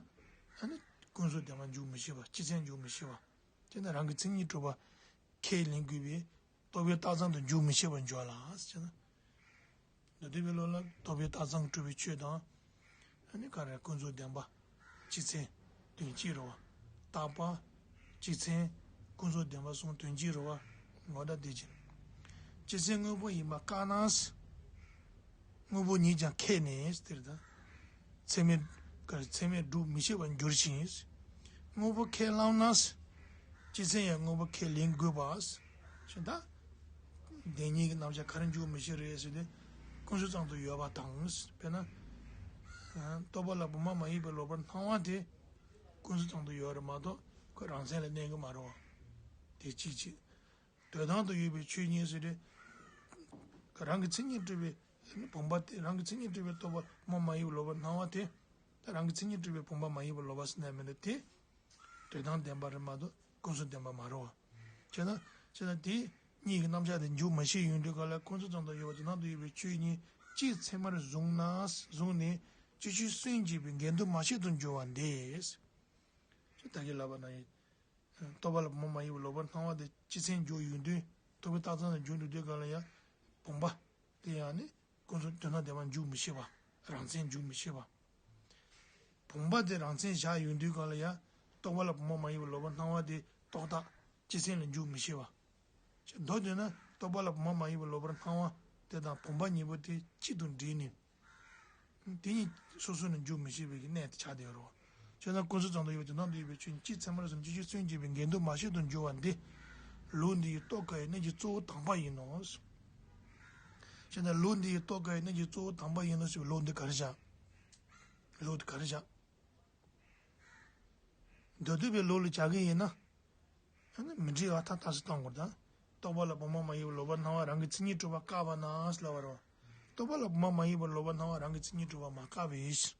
ཨ་ནི་ཀུན་རྫོབ་བདེན་པ་འཇུག་མི་ཤེས་པ་སྤྱི་མཚན་འཇུག་མི་ཤེས་པ། དེ་ནི་རང་གི་མཚན་ཉིད་གྲུབ་པ་ཁས་ལེན་དགོས་པའི་རྟོག་པའི་རྟགས་ཙམ་དུ་འཇུག་མི་ཤེས་པར་འགྱུར་ལ་ཟེར་ན། མདོ་སྡེ་པའི་ལུགས་ལ་རྟོག་པའི་རྟགས་ཙམ་གྲུབ་པའི་ཆོས་དང་། ཨ་ནི་ག་རེ་ཀུན་རྫོབ་བདེན་པ། སྤྱི་མཚན། དོན་སྤྱི་རེད་བ། རྟག་པ། སྤྱི་མཚན། ཀུན་རྫོབ་བདེན་པ་གསུམ་དོན་སྤྱི་རེད་བ། ངོ་ད་དེ་བཞིན། སྤྱི་མཚན་དངོས་པོ་ཡིན་པ་བཀག་ན། དངོས་པོ་ཉིད་ཀྱང་ཁེགས་ནས་དེར་ད། ཚད་མས། ཚད་མས་སྒྲུབ་མི་ཤེས་པར་འགྱུར་ཞིང་། དངོས་པོ་ཁས་བླངས་ན། སྤྱི་མཚན་ཡང་དངོས་པོ་ཁས་ལེན་དགོས་པ། ཞེས་ད། བདེན་གཉིས་ཀྱི་རྣམ་གཞག་ག་རེ་འཇུག་མི་ཤེས་རེད་ཟེར་ཏེ། ཀུན་རྫོབ་ཙམ་དུ་ཡོད་པ་དང་། དཔེར་ན། རྟོག་པ་ལ་བུམ་པ་མ་ཡིན་པར་ལོག་པར་སྣང་བ་དེ། ཀུན་རྫོབ་ཙམ་དུ་ཡོད་རེད་མ་གཏོགས་ཁོ་རང་མཚན་ལ་གནས་ཀྱི་མ་རེད་བ། དེ་གཅིག་གཅིག་དོན་དམ་དུ་ཡོད་པའི་ཆོས་ཉིད་ཟེར་ཏེ། རང་གི་མཚན་ཉིད་གྲུབ་པའི་བུམ་པ་དེ་རང་གི་མཚན་ཉིད་གྲུབ་པའི་རྟོག་པ་བུམ་པ་མ་ཡིན་པར་ལོག་པར་སྣང་བ་དེ། ད་རང་གི་མཚན་ཉིད་གྲུབ་པའི་བུམ་པ་མ་ཡིན་པར་ལོག་པ་ཟེར་ན་མི་འདུག་དེ། དོན་དམ་བདེན་པ་རེད་མ་གཏོགས་ཀུན་རྫོབ་བདེན་པ་མ་རེད་བ། བྱས་ན། བྱས་ན་དེ་གཉིས་ཀྱི་རྣམ་གཞག་དེ་འཇུག་མ་ཤེས་ཡོང་དུས་ག་ལ་ཀུན་རྫོབ་ཙམ་དུ་ཡོད་པ་དོན་དམ་དུ་ཡོད་པའི་ཆོས་ཉིད་གཅིག་ཚད་མར་བཟུང་ན་བཟུང་ནས། ཅི་ཕྱིར་སུན་འབྱིན་པའི་འགལ་འདུ་མ་སྐྱེས་དུ་འགྱུར་བ་འདི། ད་གིན་ལབ་པ་ན་ཡིན། རྟོག་པ་ལ་བུམ་པ་མ་ཡིན་པའི་ལོག་པར་སྣང་བ་དེ་སྤྱི་མཚན་འཇོག་ཡོང་དུས་རྟོག་པའི་རྟགས་ཙམ་ལ་འཇོག་འགྲོ་དུས་གང་ལ་ཡང་བུམ་པ་དེ་ཡང་ནི་ཀུན་རྫོབ་དོན་དམ་བདེན་པ་འཇོག་མི་ཤེས་པ། རང་མཚན་འཇོག་མི་ཤེས་པ། བུམ་པ་དེ་རང་མཚན་བཞག་ཡོང་དུས་གང་ལ་ཡང་རྟོག་པ་ལ་བུམ་པ་མ་ཡིན་པའི་ལོག་པར་སྣང་བ་དེ་རྟོག་བཏགས་སྤྱི་མཚན་ལ་འཇོག་མི་ཤེས་པ། མདོར་བསྡུས་ན་རྟོག་པ་ལ་བུམ་པ་མ་ཡིན་པའི་ལོག་པར་སྣང་བ་དེ་དང་བུམ་པ་གཉིས་པོ་དེ་གཅིག་ཏུ་འདྲེས་ནས། དེ་གཉིས་སོ་སོ་ནས་འཇོག་མི་ཤེས་པའི་གནས་དེ་ཆགས་བསྡད་ཡོད་རེད། བྱས་ཙང་ཀུན་རྫོབ་ཙམ་དུ་ཡོད་པའི་དོན་དམ་དུ་ཡོད་པའི་ཆོས་ཉིད་སྤྱིའི་ཚད་མར་སོང་ཅི་ཕྱིར་སུན་འབྱིན་པའི་འགལ་འདུ་མ་སྐྱེས་དུ་འགྱུར་བ་འདི། ལུགས་འདི་ཡི་རྟོགས་དཀའ་བའི་གནད་ཀྱི་གཙོ་བོ་དང་པ་ཡིན་ནོ། བྱས་ཙང་ལུགས་འདི་ཡི་རྟོགས་དཀའ་བའི་གནད་ཀྱི་གཙོ་བོ་དང་པ་ཡིན་ནོ་ཞེས་པའི་ལུགས་འདི་ག་རེ་བཞག་ལུགས་འདི་ག་རེ་བཞག་མདོར་བསྡུས་པའི་ལུགས་ལ་བྱ་གི་ཡིན་ན། ཨ་ནི་མི་འགྲིག་པ་ཐ་ཐག་ཆོད་གཏོང་དགོས་དང་། རྟོག་པ་ལ་བུམ་པ་མ་ཡིན་པའི་ལོག་པར་སྣང་བ་རང་གི་མཚན་ཉིད་གྲུབ་པ་བཀག་པ་ན་ཟེར་ལབ་པ་རེད། རྟོག་པ་ལ་བུམ་པ་མ་ཡིན་པའི་ལོག་པར་སྣང་བ་རང་གི་མཚན་ཉིད་གྲུབ་པ་མ་བཀག་པའི་ཕྱིར།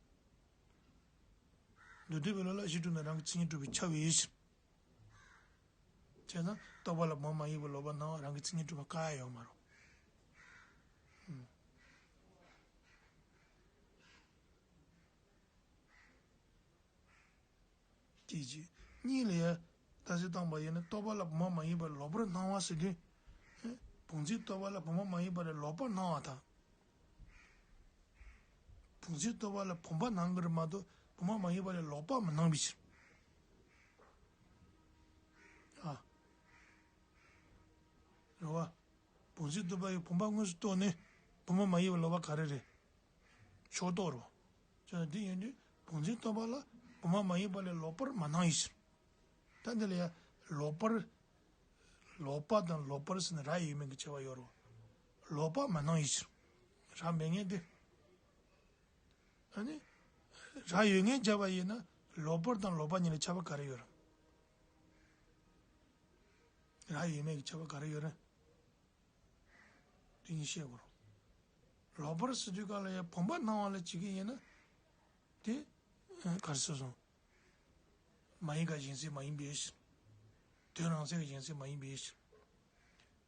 མདོར་བསྡུས་པའི་ལུགས་ལ་གཞི་གྲུབ་ན་རང་གི་མཚན་ཉིད་གྲུབ་པས་ཁྱབ་པའི་ཕྱིར། བྱས་ན་རྟོག་པ་ལ་བུམ་པ་མ་ཡིན་པའི་ལོག་པར་སྣང་བ་རང་གི་མཚན་ཉིད་གྲུབ་པ་བཀག་ཡ་ཡོད་མ་རེད། ཨུམ། གཅིག་གཅིག་གཉིས་ལ་ཡང་ལྟ་ཚུལ་བཏང་པ་ཡིན་ན་རྟོག་པ་ལ་བུམ་པ་མ་ཡིན་པར་ལོག་པར་སྣང་བ་ཟེར་དུས། བུམ་འཛིན་རྟོག་པ་ལ་བུམ་པ་མ་ཡིན་པར་ལོག་པར་སྣང་བ་དང་། བུམ་འཛིན་རྟོག་པ་ལ་བུམ་པ་སྣང་གི་རེད་མ་གཏོགས་བུམ་པ་མ་ཡིན་པ་ལ་ལོག་པར་མི་སྣང་བའི་ཕྱིར། ཨ། རེད་བ། བུམ་འཛིན་རྟོག་པ་ཡི་བུམ་པ་དངོས་སུ་རྟོགས་ནས་བུམ་པ་མ་ཡིན་པ་ལོག་པ་ག་རེ་རེད། ཕྱོགས་རྟོགས་རོ། ཅེས་དེ་ཡིན་དུས་བུམ་འཛིན་རྟོག་པ་ལ་བུམ་པ་མ་ཡིན་པ་ལས་ལོག་པར་མ་སྣང་ཡིན་ཕྱིར། ད་འདི་ལ་ཡང་ལོག་པར། ལོག་པ་དང་ལོག་པར་ཟེར་ནས་རག་ཡོད་མེད་ཀྱི་ཁྱད་པར་ཡོད་རོ། ལོག་པ་མ་སྣང་ཡིན་ཕྱིར། རག་མེད་ངེས་ཏེ། ཨ་ནི། རག་ཡོད་ངེས་བྱ་བ་ཡིན་ན་ལོག་པར་དང་ལོག་པ་གཉིས་ལ་ཁྱད་པར་ག་རེ་ཡོད་རེད། རག་ཡོད་མེད་ཀྱི་ཁྱད་པར་ག་རེ་ཡོད་རེད། དེ་གཉིས་བཤད་དགོས་རེད། ལོག་པར་ཟེར་དུས་གང་ལ་ཡང་བུམ་པ་སྣང་བ་ལ་བྱེད་ཀྱི་ཡིན་ན། དེ། ག་རེ་ཟེར་སོང་། མ་ཡིན་དགག་གཞན་སེལ་མ་ཡིན་པའི་ཕྱིར། དོན་རང་མཚན་གྱི་གཞན་སེལ་མ་ཡིན་པའི་ཕྱིར།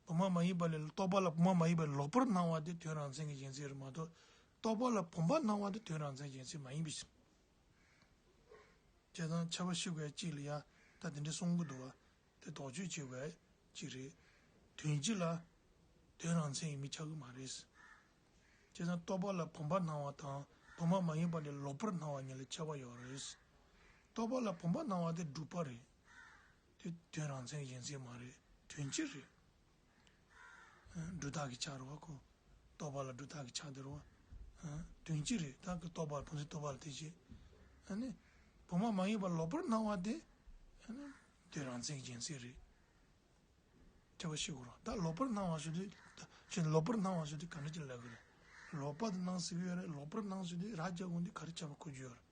བུམ་པ་མ་ཡིན་པ་ལས་རྟོག་པ་ལ་བུམ་པ་མ་ཡིན་པ་ལོག་པར་སྣང་བ་དེ་དོན་རང་མཚན་གྱི་གཞན་སེལ་རེད་མ་གཏོགས། རྟོག་པ་ལ་བུམ་པ་སྣང་བ་དེ་དོན་རང་མཚན་གྱི་གཞན་སེལ་མ་ཡིན་པའི་ཕྱིར། བྱས་ཙང་ཁྱད་པར་ཤེས་དགོས་ཡ་གཅིག་ལ་ཡ་ད་དེ་འདྲ་གསུང་གི་འདུག་བ། དེ་དོགས་གཅོད་བྱེད་དགོས་ཡ་གཅིག་རེད། དོན་སྤྱི་ལ་དོན་རང་མཚན་ཡིན་མིན་ཆགས་ཀྱི་མ་རེད། བྱས་ཙང་རྟོག་པ་ལ་བུམ་པ་སྣང་བ་དང་བུམ་པ་མ་ཡིན་པ་ལས་ལོག་པར་སྣང་བ་གཉིས་ལ་ཁྱད་པར་ཡོད་རེད། རྟོག་པ་ལ་བུམ་པ་སྣང་བ་དེ་སྒྲུབ་པ་རེད། དེ་དོན་རང་མཚན་གཞན་སེལ་མ་རེད། དོན་སྤྱི་རེད། སྒྲུབ་རྟགས་ཀྱི་ཆ་རེད་བ་ཁོ། རྟོག་པ་ལ་སྒྲུབ་རྟགས་ཀྱི་ཆ་དེ་རེད་བ། དོན་སྤྱི་རེད་ད་གི་རྟོག་པ་བུམ་འཛིན་རྟོག་པ་ལ་དེ་བྱེད། ཨ་ནི། བུམ་པ་མ་ཡིན་པ་ལོག་པར་སྣང་བ་དེ། ཨ་ནི། དོན་རང་མཚན་གཞན་སེལ་རེད། ཁྱད་པར་ཤེས་དགོས་རེད་ད་ལོག་པར་སྣང་བ་ཞུ་དུས། ཞུ་ལོག་པར་སྣང་བ་ཞུ་དུས་ག་འདྲ་ཅིག་ལབ་དགོས་རེད། ལོག་པ་དེ་སྣང་སྲིད་ཀྱི་ཡོད་རེད་ལོག་པར་སྣང་ཞུ་དུས་ར་རྒྱག་དགོས་འདི་ག་རེ་ཁྱད་པར་འཁོར་རྒྱུ་ཡོད་རེད།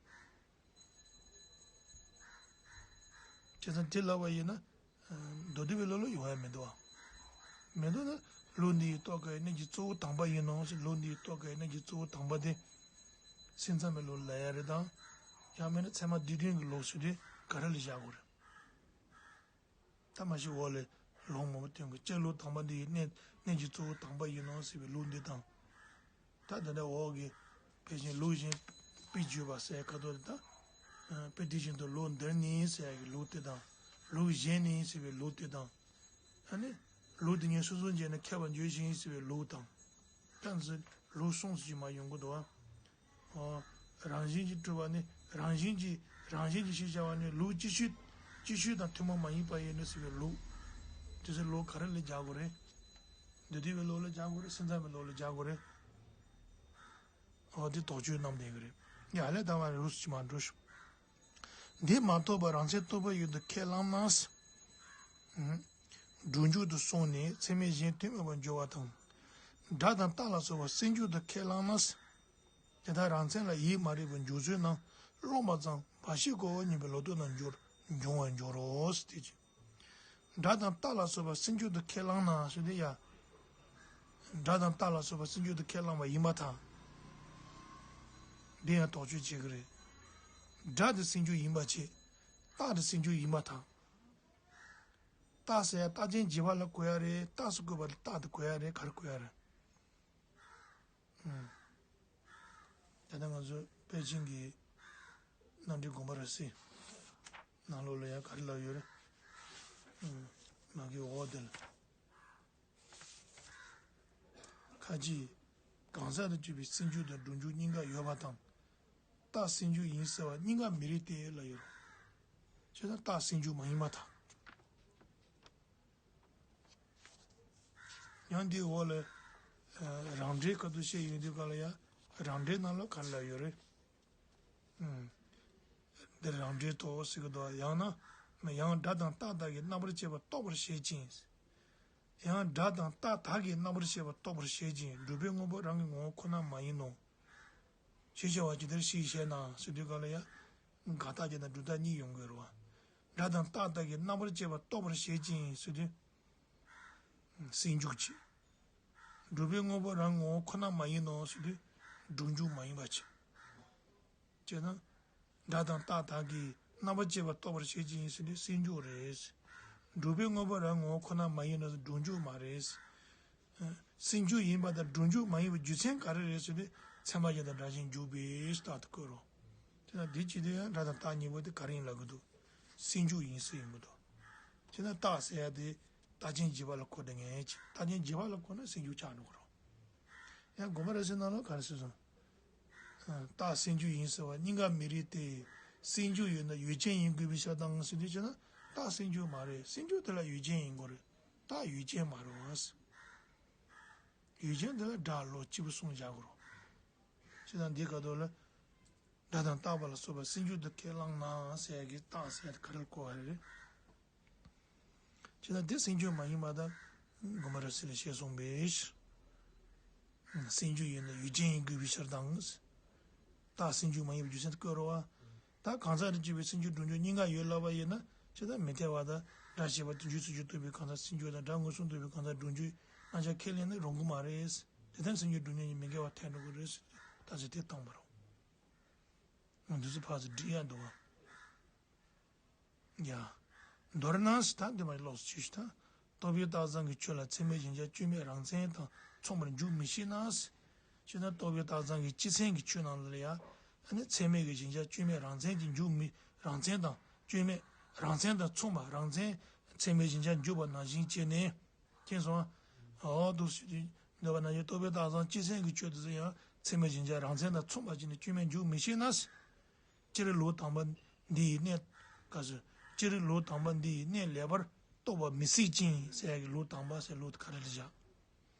བྱས་ཙང་དེ་ལབ་པ་ཡིན་ན། མདོ་སྡེ་པའི་ལུགས་ལ་ཡོང་ཡ་མི་འདུག་ཨ། མི་འདུག་ན་ལུགས་འདི་ཡི་རྟོགས་དཀའ་བའི་གནད་ཀྱི་གཙོ་བོ་དང་པ་ཡིན་ནོ་ཞེས་ལུགས་འདི་ཡི་རྟོགས་དཀའ་བའི་གནད་ཀྱི་གཙོ་བོ་དང་པ་དེ། སེམས་ཙམ་པའི་ལུགས་ལ་ཡ་རེད་དང་། ཡང་མིན་ན་ཚད་མ་སྡེ་བདུན་གྱི་ལུགས་སུ་དེ་ག་རེ་ལ་བཞག་དགོས་རེད། ད་མ་གཞི་འོག་ལས་ལུང་མང་པོ་སྟོན་གྱི་སྤྱིར་ལུགས་དང་པ་འདི་ཡི་གནད་གནད་ཀྱི་གཙོ་བོ་དང་པ་ཡིན་ནོ་ཟེར་བའི་ལུགས་འདི་དང་། ད་དེ་འདྲ་འོག་གི་དཔེ་ཅན་ལུགས་གཞན་དཔེ་བརྗོད་པ་ཟེར་ཁ་ཐོག་དེ་དང་། དཔེ་དེ་བཞིན་དུ་ལུགས་འདིར་ནི་ཟེར་ཡ་གི་ལུགས་དེ་དང་། ལུགས་གཞན་ནི་ཟེར་བའི་ལུགས་དེ་དང་། ཨ་ནི། ལུགས་དེ་ཉིད་སོ་སོར་འབྱེད་ནས་མཁས་པར་འགྱུར་ཞིང་ཟེར་བའི་ལུགས་དང་། ཀྱང་ཟེར་ལུགས་གསུམ་ཟེར་གྱི་མ་ཡོང་གི་འདུག་ཨ། ཨོ། རང་བཞིན་གྱིས་གྲུབ་པ་ནི་རང་བཞིན་གྱིས་རང་བཞིན་གྱིས་ཞེས་བྱ་བ་ནི་ལུགས་ཅིག་ཤོས་ཅིག་ཤོས་དང་ཐུན་མོང་མ་ཡིན་པ་ཡིན་ནོ་ཟེར་བའི་ལུགས། དེ་ཚོ་ལུགས་ག་རེ་ལ་སྦྱར་དགོས་རེད། མདོ་སྡེ་པའི་ལུགས་ལ་སྦྱར་དགོས་རེད་སེམས་ཙམ་པའི་ལུགས་ལ་སྦྱར་དགོས་རེད། ཨོ་དེ་དོགས་གཅོད་རྣམས་ལྡན་གྱི་རེད། ཡ་ལས་ད་བར་རུ་སུ་ཅི་མ་འགྲོ་ཞུ། འདི་མ་རྟོགས་པར་རང་མཚན་རྟོག་པའི་ཡུལ་དུ་ཁས་བླངས་ན། སྒྲུབ་འཇུག་ཏུ་སོང་ནས་ཚད་མས་གཞན་དོན་སྨྲ་བར་འགྱུར་བ་དང་། སྒྲ་དང་རྟགས་ལ་སོགས་པ་སེལ་འཇུག་ཏུ་ཁས་བླངས་ན། དེ་དག་རང་མཚན་ལ་ཡིད་མ་རིག་པར་འཇུག་ཚུལ་རྣམས་སློབ་མ་ཙམ་བར་ཆད་དགོས་པ་ཉིད་པའི་ལོག་རྟོག་རྣམས་འབྱུང་བར་འགྱུར་རོ། དེ་ཅི། སྒྲ་དང་རྟགས་ལ་སོགས་པ་སེལ་འཇུག་ཏུ་ཁས་བླངས་ན་ཞེས་དེ་ཡ། སྒྲ་དང་རྟགས་ལ་སོགས་པ་སེལ་འཇུག་ཏུ་ཁས་བླངས་པ་ཡིན་པར་ཐལ། འདི་ཡང་དོགས་གཅོད་བྱེད་ཀྱི་རེད། སྒྲ་དེ་སེལ་འཇུག་ཡིན་པ་བྱས། རྟགས་དེ་སེལ་འཇུག་ཡིན་པར་ཐལ། རྟགས་ཟེར་ཡ་རྟགས་ཅན་རྗེས་དཔག་ལ་གོ་ཡ་རེད་རྟགས་སུ་བཀོད་པ་ལ་རྟགས་དེ་གོ་ཡ་རེད་ག་རེ་གོ་ཡ་རེད། ད་ལྟ་ང་ཚོས་ པེ་ཅིང་གི་རྣམ་འགྲེལ་དགོངས་པ་རབ་གསལ་ནང་ལོགས་ལ་ཡང་ག་རེ་ལབ་ཡོད་རེད། ཨུམ། མ་གི་འོག་དེ་ལ། ཁ་ཅིག་གང་ཟག་ཏུ་གྱུར་པའི་སེལ་འཇུག་དང་སྒྲུབ་འཇུག་གཉིས་ཀ་ཡོད་པ་དང་། རྟགས་སེལ་འཇུག་ཡིན་ཟེར་བ་གཉིས་ཀ་མི་རིགས་ཏེ་ལབ་ཡོད་རེད། བྱས་ཙང་རྟགས་སེལ་འཇུག་མ་ཡིན་པ་དང་། ཡང་འདིའི་འོག་ལ། ཨ། རང་འགྲེལ་སྐབས་སུ་བཤད་ཡོང་དུས་སྐབས་ལ་ཡང་རང་འགྲེལ་ནང་ལ་ག་རེ་ལབ་ཡོད་རེད། ཨུམ། འདིར་རང་འགྲེལ་དུ་ཟེར་གྱི་འདུག་ཡང་ན། ཡང་སྒྲ་དང་རྟགས་དག་གིས་རྣམ་པར་བཅད་པ་རྟོགས་པར་བྱེད་ཅིང་། ཡང་སྒྲ་དང་རྟགས་དག་གིས་རྣམ་པར་བཅད་པ་རྟོགས་པར་བྱེད་ཅིང་། སྒྲུབ་པའི་དངོས་པོ་རང་གི་ངོ་བོ་ཁོ་ན་མ་ཡིན་ནོ། ཞེས་བྱ་བ་ཇི་ལྟར་ཞིག་ཞེ་ན་ཟེར་དུས་སྐབས་ལ་ཡང་། དགག་རྟགས་ཀྱི་དང་སྒྲུབ་རྟགས་གཉིས་ཡོང་གི་རེད་བ། སྒྲ་དང་རྟགས་དག་གིས་རྣམ་པར་བཅད་པ་རྟོགས་པར་བྱེད་ཅིང་ཟེར་དུས། སེལ་འཇུག་བྱེད། སྒྲུབ་པའི་དངོས་པོ་རང་ངོ་བོ་ཁོ་ན་མ་ཡིན་ནོ་ཟེར་དུས། སྒྲུབ་འཇུག་མ་ཡིན་པ་བྱེད། བྱས་ན། སྒྲ་དང་རྟགས་དག་གིས་རྣམ་པར་བཅད་པ་རྟོགས་པར་བྱེད་ཅིང་ཟེར་དུས་སེལ་འཇུག་རེད། སྒྲུབ་པའི་དངོས་པོ་རང་ངོ་བོ་ཁོ་ན་མ་ཡིན་ནོ་ཟེར་སྒྲུབ་འཇུག་མ་རེད། སེལ་འཇུག་ཡིན་པ་དང་སྒྲུབ་འཇུག་མ་ཡིན་པའི་རྒྱུ་མཚན་ག་རེ་རེད་ཟེར་དུས་ཚད་མ་གཞན་དང་སྒྲ་གཞན་འཇུག་པས་རྟག་ཏུ་བཀོད་རོ། དེ་ན་འདི་བྱེད་དུས་ཡང་སྒྲ་དང་རྟགས་གཉིས་པོ་དེ་ག་རེ་ཡིན་ལབ་གི་འདུག་སེལ་འཇུག་ཡིན་ཟེར་ཡིན་མི་འདུག་བྱས་ན་རྟགས་ཟེར་ཡ་དེ་རྟགས་ཅན་རྗེས་དཔག་ལ་གོ་བདེ་ངེས་ཀྱི་རྟགས་ཅན་རྗེས་དཔག་ལ་གོ་ན་སེལ་འཇུག་ཆགས་འགྲོ་གི་རོ། ཡང་དགོངས་པ་རབ་གསལ་ནང་ལ་ག་རེ་ཟེར་སོང་། རྟགས་སེལ་འཇུག་ཡིན་ཟེར་བ་གཉིས་ཀ་མི་རིགས་ཏེ། སེལ་འཇུག་ཡོད་ན་ཡུལ་ཅན་ཡིན་དགོས་པའི་ཕྱིར་དང་ཟེར་དུས་བྱས་ན་རྟགས་སེལ་འཇུག་མ་རེད། སེལ་འཇུག་དེ་ལ་ཡུལ་ཅན་ཡིན་དགོས་རེད། རྟགས་ཡུལ་ཅན་མ་རེད་བ། ཡུལ་ཅན་དེ་ལ་སྒྲ་བློ་གཅིག་པུ་གསུངས་བཞག་དགོས་རེད། བྱས་ཙང་འདིའི་སྐབས་དུ་ལ། སྒྲ་དང་རྟག་པ་ལ་སོགས་པ་སེལ་འཇུག་ཏུ་ཁས་བླངས་ན་ཟེར་ཡ་གི་རྟགས་ཟེར་ཡ་དེ་ག་རེ་ལ་གོ་བ་རེད། བྱས་ན་དེ་སེལ་འཇུག་མ་ཡིན་པ་དང་། དགོངས་པ་རབ་གསལ་ལ་ཞེས་གསུངས་པས། སེལ་འཇུག་ཡིན་ན་ཡུལ་ཅན་ཡིན་དགོས་པའི་ཕྱིར་དང་། རྟགས་སེལ་འཇུག་མ་ཡིན་པའི་རྒྱུ་མཚན་དེ་བཀོད་རོགས། ད་གང་ཟག་རེ་གཅིག་པའི་སེལ་འཇུག་སྒྲུབ་འཇུག་གཉིས་ཀ་ཡོད་ལབ་པ་ཡིན་ན་ཇི་ལྟར་མི་འཐད་པ་དང་སྒྲ་ཞེས་པ་དེ་རྗེས་སུ་རྗེས་ཐོབ་པའི་གང་ཟག་སེལ་འཇུག་དང་སྒྲ་མངོན་སུམ་རྟོགས་པའི་གང་ཟག་སྒྲུབ་འཇུག་རྣམ་གཞག་ཁས་ལེན་ནི་རུང་གི་མ་རེད། དེ་ལྟར་སེལ་འཇུག་སྒྲུབ་འཇུག་གཉིས་མི་འགལ་བར་ཐལ་འགྲོ་གི་རེད་ཟེར་རྟགས་ཚིག་དེ་བཏང་བ་རེད། འདི་ཚོ་ཕར་ཚུར་འགྲིག་ཡ་འདུག་བ། ཡ། མདོར་ན་ཟེར་ད་འདི་མ་ལོགས་སུ་ཆོས་ཤིག་ད། རྟོག་པས་རྟགས་ཙམ་གྱི་ཆོས་ལ་ཚད་མའི་གཞལ་བྱ་སྐྱོན་མེད་རང་མཚན་དང་མཚུངས་པར་འཇུག་མི་ཤེས་ན། ཞེ་ན་རྟོག་པས་རྟགས་ཙམ་གྱི་སྤྱི་མཚན་གྱི་ཆོས་རྣམས་ལ་ཡང་ཨ་ནི་ཚད་མའི་གི་གཞལ་བྱ་སྐྱོན་མེད་རང་མཚན་གྱི་འཇུག་མི་རང་མཚན་དང་སྐྱོན་མེད་རང་མཚན་དང་མཚུངས་པ་རང་མཚན་ཚད་མའི་གཞལ་བྱ་འཇུག་པ་ནང་བཞིན་བྱས་ནས། མཁྱེན་སོང་ཨ། འོ་འདུག་ཟེར་དུས་འདོད་པ་ནང་བཞིན་རྟོག་པས་རྟགས་ཙམ་སྤྱི་མཚན་གྱི་ཆོས་དེ་ཚོ་ཡང་ཚད་མའི་གཞལ་བྱ་རང་མཚན་དང་མཚུངས་པ་བྱས་ནས་སྐྱོན་མེད་འཇུག་མི་ཤེས་ན། སྤྱིར་ལུགས་དང་པ་འདི་ཡི་གནད། ག་ཟེར། སྤྱིར་ལུགས་དང་པ་འདི་ཡི་གནད་ལེགས་པར་རྟོགས་པ་མི་སྲིད་ཅིང་ཟེར་ཡ་གི་ལུགས་དང་པ་ཟེར་ལུགས་དེ་ག་རེ་ལ་བཞག་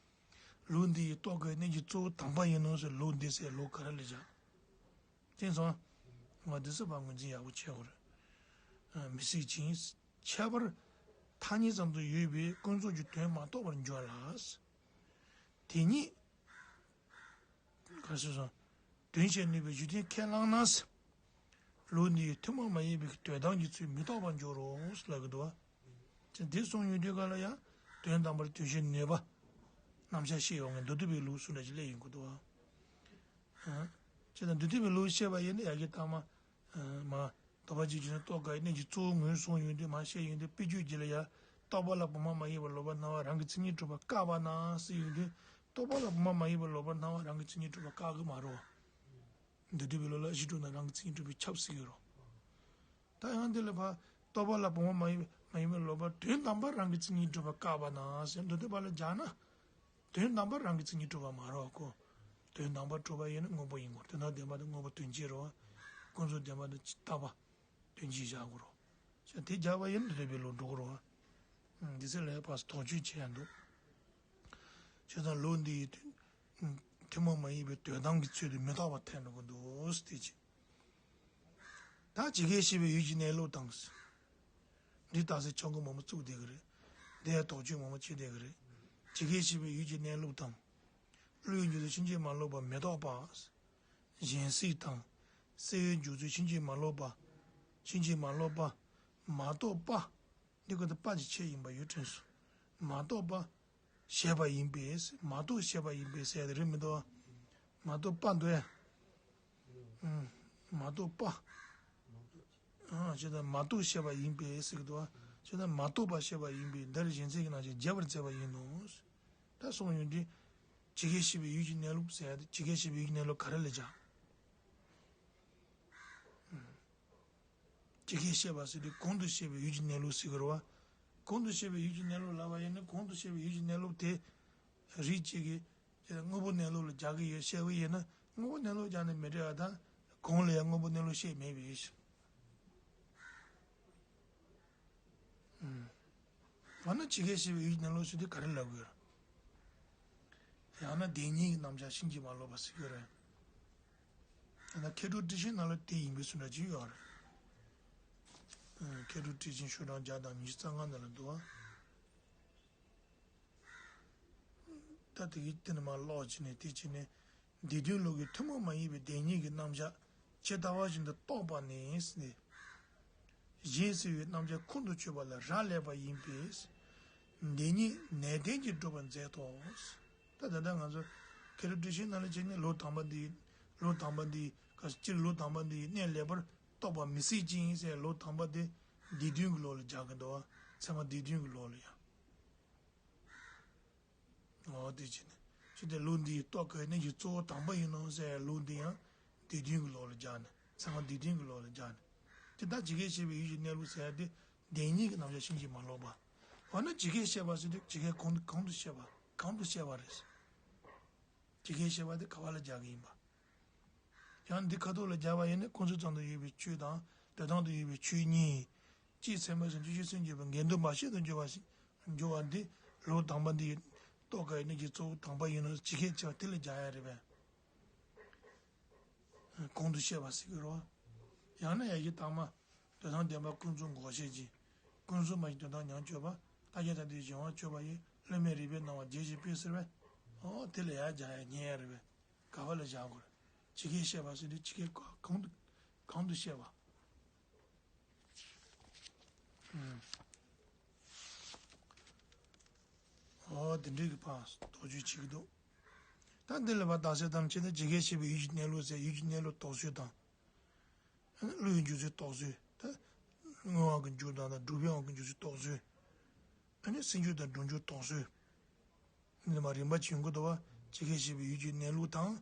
ལུགས་འདི་ཡི་རྟོགས་དཀའི་གནད་ཀྱི་གཙོ་བོ་དང་པ་ཡིན་ནོ་ཟེར་ལུགས་འདི་ཟེར་ལུགས་ག་རེ་ལ་བཞག་མཁྱེན་སོང་། ང་འདི་ཚོ་ཕར་ངོས་འཛིན་ཡག་པོ་བྱེད་དགོས་རེད། མི་སྲིད་ཅིང་། ཁྱད་པར་ཐ་སྙད་ཙམ་དུ་ཡོད་པའི་ཀུན་རྫོབ་ཀྱི་དོན་མ་རྟོགས་པར་འགྱུར་ལ། དེ་ཉིད། ག་རེ་ཟེར་སོང་། དོན་བཤད་ནུས་པའི་རྒྱུ་མཚན་ཁས་བླངས་ན། ལུགས་འདིའི་ཐུན་མོང་མ་ཡིན་པའི་དོན་དམ་གྱི་ཚུལ་མི་རྟོགས་པར་འགྱུར་རོ་ལབ་ཀྱི་འདུག་བ། ཅེས་འདི་གསུངས་ཡོང་དུས་ག་ལ་ཡང་དོན་དམ་པར་དོན་བཤད་ནུས་པ། རྣམ་གཞག་ཤེས་ཡོང་ངེས་མདོ་སྡུད་པའི་ལུགས་སུ་འདྲ་ཞིག་སླེབས་ཡོང་གི་འདུག་བ། ཅེས་དང་མདོ་སྡུད་པའི་ལུགས་བཤད་པ་ཡིན་ན་ཡ་གི་ཐ་མ། མ། རྟོག་པ་གཅིག་བྱས་ན་རྟོགས་དཀའ་བའི་གནད་ཀྱི་གཙོ་བོ་ངོས་བཟུང་ཡོང་དུས་མ་བཤད་ཡོང་དུས་དཔེ་བརྗོད་ཀྱི་ལ་ཡ། རྟོག་པ་ལ་བུམ་པ་མ་ཡིན་པར་ལོག་པར་སྣང་བ་རང་གི་མཚན་ཉིད་གྲུབ་པ་བཀག་པ་ན་ཟེར་ཡོང་དུས། རྟོག་པ་ལ་བུམ་པ་མ་ཡིན་པར་ལོག་པར་སྣང་བ་རང་གི་མཚན་ཉིད་གྲུབ་པ་བཀག་གི་མ་རེད། མདོ་སྡུད་པའི་ལུགས་ལ་གཞི་གྲུབ་ན་རང་གི་མཚན་ཉིད་གྲུབ་པས་ཁྱབ་ཟེར་གྱི་རེད། ད་ཡང་འདི་ལ་ཕར་རྟོག་པ་ལ་བུམ་པ་མ་ཡིན་མ་ཡིན་པར་ལོག་པར་དོན་དམ་པར་རང་གི་མཚན་ཉིད་གྲུབ་པ་བཀག་པ་ན་ཟེར་མདོ་སྡུད་པ་ལ་སྦྱར་ན། དོན་དམ་པར་རང་གི་མཚན་ཉིད་གྲུབ་པ་མ་རེད་ཁོ། དོན་དམ་པར་གྲུབ་པ་ཡིན་ན་དངོས་པོ་ཡིན་དགོས། དོན་དམ་བདེན་པ་དེ་དངོས་པོ་དོན་སྤྱི་རེད་བ། ཀུན་རྫོབ་བདེན་པ་དེ་རྟག་པ། དོན་སྤྱི་བཞག་དགོས་རེད། བྱས་དེ་སྦྱར་བ་ཡིན་ན་འདོད་པའི་ལུགས་འགྲོ་གི་རེད་བ། འདི་ཚོ་ལ་ཕར་དོགས་གཅོད་བྱེད་ཡ་འདུག་བྱས་ཙང་ལུགས་འདི་ཡི་དོན། ཐུན་མོང་མ་ཡིན་པའི་དོན་དམ་གྱི་ཚུལ་དུ་མི་རྟོགས་པར་ཐལ་འགྲོ་གི་འདུག་སྟེ་ཅི། ད་ཇི་སྐད་བཤད་པའི་ཡུལ་གྱི་གནས་ལུགས་དང་། འདི་རྟགས་གསལ་ཆོས་འགོད་མང་པོ་བཙུགས་བསྡད་ཀྱི་རེད། འདི་ཡང་དོགས་གཅོད་མང་པོ་བྱེད་བསྡད་ཀྱི་རེད། ཇི་སྐད་བཤད་པའི་ཡུལ་གྱི་གནས་ལུགས་དང་། བློའི་འཇུག་ཚུལ་ཕྱིན་ཅི་མ་ལོག་པ་མི་རྟོགས་པ། གཞན་སེལ་དང་། སེལ་བའི་འཇུག་ཚུལ་ཕྱིན་ཅི་མ་ལོག་པ། ཕྱིན་ཅི་མ་ལོག་པ། མ་རྟོགས་པ། འདི་ཀ་ད་པ་གི་ཆེད་ཡིན་པ་ཡོད་དྲན་སོང་། མ་རྟོགས་པ། བྱས་པ་ཡིན་པས། མ་རྟོགས་བྱས་པ་ཡིན་པས་ཟེར་ཡ་དེ་རེད་མི་འདུག་བ། མ་རྟོགས་པ་འདུག་ཡ། ཨུམ། མ་རྟོགས་པ། ཨ། བྱས་ཙང་མ་རྟོགས་བྱས་པ་ཡིན་པས་ཟེར་གི་འདུག་བ། བྱས་ཙང་མ་རྟོགས་པ་བྱས་པ་ཡིན་པས་འདིར་གཞན་སེལ་གྱི་རྣམ་གཞག་བརྗེད་པར་མཛད་པ་ཡིན་ནོ། ད་གསུངས་ཡོང་དུས། ཇི་སྐད་བཤད་པའི་ཡུལ་གྱི་གནས་ལུགས་ཟེར་ཡ་དེ་ཇི་སྐད་བཤད་པའི་ཡུལ་གྱི་གནས་ལུགས་ག་རེ་ལ་བཞག་ཇི་སྐད་བཤད་པ་ཟེར་དུས་གོང་དུ་བཤད་པའི་ཡུལ་གྱི་གནས་ལུགས་ཟེར་གྱི་རེད་བ། གོང་དུ་བཤད་པའི་ཡུལ་གྱི་གནས་ལུགས་ལབ་པ་ཡིན་ན་གོང་དུ་བཤད་པའི་ཡུལ་གྱི་གནས་ལུགས་དེ་རིགས་གཅིག་གིས་དེ་དངོས་པོ་གནས་ལུགས་ལ་སྦྱར་གྱི་ཡོད་བཤད་པ་ཡིན་ན་དངོས་པོ་གནས་ལུགས་སྦྱར་ནས་མི་འགྲིག་པ་དང་གོང་ལ་ཡང་དངོས་པོ་གནས་ལུགས་བཤད་མེད་པའི་ཕྱིར། འོ་ན་ཇི་སྐད་བཤད་པའི་ཡུལ་གྱི་གནས་ལུགས་ཟེར་དུས་ག་རེ་ལབ་དགོས་རེད། ཡང་ན་བདེན་གཉིས་ཀྱི་རྣམ་གཞག་ཕྱིན་ཅི་མ་ལོག་པ་ཟེར་གྱི་རེད། ཡང་ན་མཁས་གྲུབ་ཀྲི་ཤིང་ནང་ལ་དེ་ཡིན་པའི་ཚུལ་འདྲ་ཅིག་ཡོད་རེད། མཁས་གྲུབ་ཀྲི་ཤིང་ཤོག་གྲངས་བརྒྱ་དང་ཉི་ཤུ་རྩ་ལྔ་ནང་ལ་འདུག་ཨ། ད་དེ་གི་དེ་ནི་མ་ཀློག་བྱས་ནས་དེ་བྱས་ནས་སྡེ་བདུན་ལུགས་ཀྱི་ཐུན་མོང་མ་ཡིན་པའི་བདེན་གཉིས་ཀྱི་རྣམ་གཞག་ཇི་ལྟ་བ་བཞིན་དུ་རྟོགས་པ་ནི་ཟེར་ནས། གཞན་སེལ་བའི་རྣམ་གཞག་ཁོང་དུ་ཆུད་པ་ལ་རག་ལས་པ་ཡིན་པས། འདི་ཉིད་ནན་ཏན་གྱིས་སྒྲུབ་པར་མཛད་དོ། ད་ད་ལྟ་ང་ཚོ་མཁས་གྲུབ་ཀྲི་ཤིང་ནང་ལ་བྱས་ནས་ལུགས་དང་པ་འདི་ལུགས་དང་པ་འདི་ག་སྤྱིར་ལུགས་དང་པ་འདི་ཡི་གནད་ལེགས་པར་རྟོགས་པ་མི་སྲིད་ཅིང་ཟེར་ལུགས་དང་པ་དེ་སྡེ་བདུན་གྱི་ལུགས་ལ་སྦྱར་གྱི་འདུག་བ། ཚད་མ་སྡེ་བདུན་གྱི་ལུགས་ལ་ཡང་། འོ་དེ་བྱས་ནས་ཅི་སྟེ་ལུགས་འདི་ཡི་རྟོགས་དཀའི་གནད་ཀྱི་གཙོ་བོ་དམ་པ་ཡིན་ནོ་ཟེར་ལུགས་འདི་ཡང་སྡེ་བདུན་གྱི་ལུགས་ལ་སྦྱར་ནས་ཚད་མ་སྡེ་བདུན་གྱི་ལུགས་ལ་སྦྱར་ནས། དེ་ལྟར་ཇི་སྐད་བཤད་པའི་ཡུལ་གྱི་གནས་ལུགས་ཟེར་ཡ་དེ་བདེན་གཉིས་ཀྱི་རྣམ་གཞག་ཕྱིན་ཅི་མ་ལོག་པ། འོ་ན་ཇི་སྐད་བཤད་པ་ཟེར་དུས་ཇི་སྐད་གོང་གོང་དུ་བཤད་པ་གོང་དུ་བཤད་པ་རེད། ཇི་སྐད་བཤད་པ་དེ་ག་བ་ལ་སྦྱར་གྱི་ཡིན་པ། ཡང་འདི་ཁ་ཐོག་ལ་སྦྱར་བ་ཡིན་ན་ཁོ་ཚོའི་ཙམ་དུ་ཡོད་པའི་ཆོས་དང་དེ་དང་དུ་ཡོད་པའི་ཆོས་གཉིས། སྤྱིའི་ཚད་མའི་སེམས་ཀྱི་ཆོས་ཅན་བརྗོད་པའི་འགལ་འདུ་མ་བཤད་དུ་འགྱུར་བ་ཞིག་འགྱུར་བ་འདི་ལུགས་དང་པ་འདི་རྟོགས་དཀའི་གནད་ཀྱི་གཙོ་བོ་དམ་པ་ཡིན་ནོ་ཇི་སྐད་བྱ་བ་དེ་ལ་སྦྱར་ཡ་རེད་པས། གོང་དུ་བཤད་པ་ཟེར་གྱི་རེད་བ། ཡང་ན་ཡ་གི་དང་མ། དོན་དམ་བདེན་པ་ཀུན་རྫོབ་འགོག་བྱེད་ཅིང་། ཀུན་རྫོབ་མ་ཡིན་དོན་དམ་ཉམས་སྤྱོད་པ། ལྟ་བྱ་ཐ་དད་གཞན་དབང་སྤྱོད་པ་ཡི། བསླུ་མེད་རིགས་པས་སྣང་བ་རྒྱས་ཤིང་སྤེལ་ཟེར་བས། འོ་དེ་ལ་ཡ་སྦྱར་ཡ་ཉན་ཡ་རེད་པས། ག་བ་ལ་སྦྱར་དགོས་རེད། ཇི་སྐད་བཤད་པ་ཟེར་དུས་ཇི་སྐད་གོང་དུ་གོང་དུ་བཤད་པ། ཨོ་དེ་འདྲའི་གི་ཕར་དོགས་གཅོད་བྱེད་ཀྱི་འདུག་ད་འདི་ལ་བ་དག་ཆ་ཐམས་ཅད་ནི་ཇི་སྐད་བཤད་པའི་ཡུལ་གྱི་གནས་ལུགས་ཟེར་ཡུལ་གྱི་གནས་ལུགས་རྟོགས་ཚུལ་དང་། བློའི་འཇུག་ཚུལ་རྟོགས་ཚུལ་ད། དངོས་པོའི་འཇུག་དང་དང་སྒྲུབ་པའི་འཇུག་ཚུལ་རྟོགས་ཚུལ། ཨ་ནི་སེལ་འཇུག་དང་སྒྲུབ་འཇུག་རྟོགས་ཚུལ། འདི་མ་རིམ་པ་བྱུང་གི་འདུག་བ། ཇི་སྐད་བཤད་པའི་ཡུལ་གྱི་གནས་ལུགས་དང་།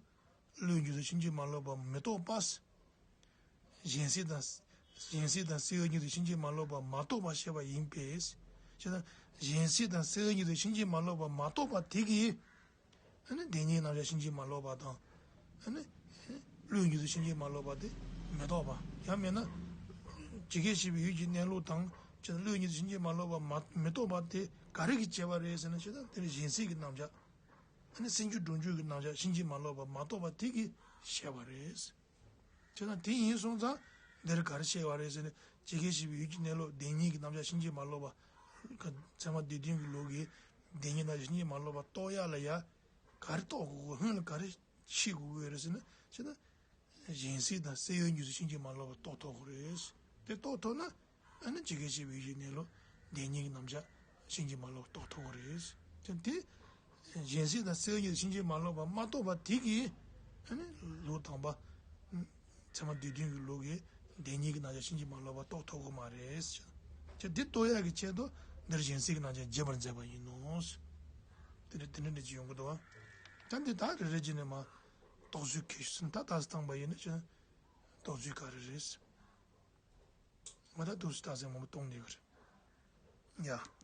བློའི་འཇུག་ཚུལ་ཕྱིན་ཅི་མ་ལོག་པ་མི་རྟོགས་པ། གཞན་སེལ་དང་། གཞན་སེལ་དང་སེལ་བའི་འཇུག་ཚུལ་ཕྱིན་ཅི་མ་ལོག་པ་མ་རྟོགས་པ་བཤད་པ་ཡིན་པས། ཞེ་ན། གཞན་སེལ་དང་སེལ་བའི་འཇུག་ཚུལ་ཕྱིན་ཅི་མ་ལོག་པ་མ་རྟོགས་པ་དེ་གིས། ཨ་ནི་བདེན་གཉིས་རྣམ་གཞག་ཕྱིན་ཅི་མ་ལོག་པ་དང་། ཨ་ནི་བློའི་འཇུག་ཚུལ་ཕྱིན་ཅི་མ་ལོག་པ་དེ་མི་རྟོགས་པ། ཡང་མིན་ན་ཇི་སྐད་བཤད་པའི་ཡུལ་གྱི་གནས་ལུགས་དང་བློའི་འཇུག་ཚུལ་ཕྱིན་ཅི་མ་ལོག་པ་མ་མི་རྟོགས་པ་དེ་ག་རེ་གིས་བྱས་པ་རེད་ཟེར་ན། བྱས་ན་དེ་ནི་གཞན་སེལ་གྱི་རྣམ་གཞག་ཨ་ནི་སེལ་འཇུག་སྒྲུབ་འཇུག་གི་རྣམ་གཞག་ཕྱིན་ཅི་མ་ལོག་པ་མ་རྟོགས་པ་དེ་གིས་བཤད་པ་རེད། བྱས་ན་དེ་ཡིན་སོང་ཙང་འདིར་ག་རེ་བཤད་པ་རེད་ཟེར་ན། ཇི་སྐད་བཤད་པའི་ཡུལ་གྱི་གནས་ལུགས་བདེན་གཉིས་ཀྱི་རྣམ་གཞག་ཕྱིན་ཅི་མ་ལོག་པ། ཚད་མ་སྡེ་བདུན་གྱི་ལུགས་ཀྱི་བདེན་གཉིས་རྣམ་གཞག་ཕྱིན་ཅི་མ་ལོག་པ་རྟོགས་ཡ་ལ་ཡ། ག་རེ་རྟོགས་དགོས་ཀྱི་སྔོན་ལ་ག་རེ་ཤེས་དགོས་ཀྱི་ཡོད་རེད་ཟེར་ན། བྱས་ན། གཞན་སེལ་དང་སེལ་བའི་འཇུག་ཚུལ་ཕྱིན་ཅི་མ་ལོག་པ་རྟོགས་ཐུབ་ཀྱི་རེད། དེ་རྟོགས་ཐུབ་ན། ཨ་ནི་ཇི་སྐད་བཤད་པའི་ཡུལ་གྱི་གནས་ལུགས་བདེན་གཉིས་ཀྱི་རྣམ་གཞག་ཕྱིན་ཅི་མ་ལོག་རྟོགས་ཐུབ་ཀྱི་རེད། དེ་དེ། གཞན་སེལ་དང་སེལ་བའི་ཕྱིན་ཅི་མ་ལོག་པ་མ་རྟོགས་པ་དེ་གིས། ཨ་ནི་ལུགས་དང་པ། ཚད་མ་སྡེ་བདུན་གྱི་ལུགས་ཀྱི་བདེན་གཉིས་ཀྱི་རྣམ་གཞག་ཕྱིན་ཅི་མ་ལོག་པ་རྟོགས་ཐུབ་ཀྱི་མ་རེད། དེ་རྟོགས་ཡག་གི་ཆེད་དུ་འདིར་གཞན་སེལ་གྱི་རྣམ་གཞག་བརྗོད་པར་མཛད་པ་ཡིན་ནོ། དེ་འདྲ་དེ་འདྲ་འདྲ་ཅིག་ཡོང་གི་འདུག་བ། ད་འདི་དག་རེ་རེ་བྱས་ནས་མ་རྟོགས་ཚུལ་གྱིས་ཟིན་ད་ལྟ་སྟངས་པ་ཡིན་ན་ཅི་རྟོགས་ཚུལ་ག་རེ་རེད། ང་ད་དུས་སུ་ད་ཟེར་མང་པོ་གཏོང་ནས་ཡོད་རེད། ཡ།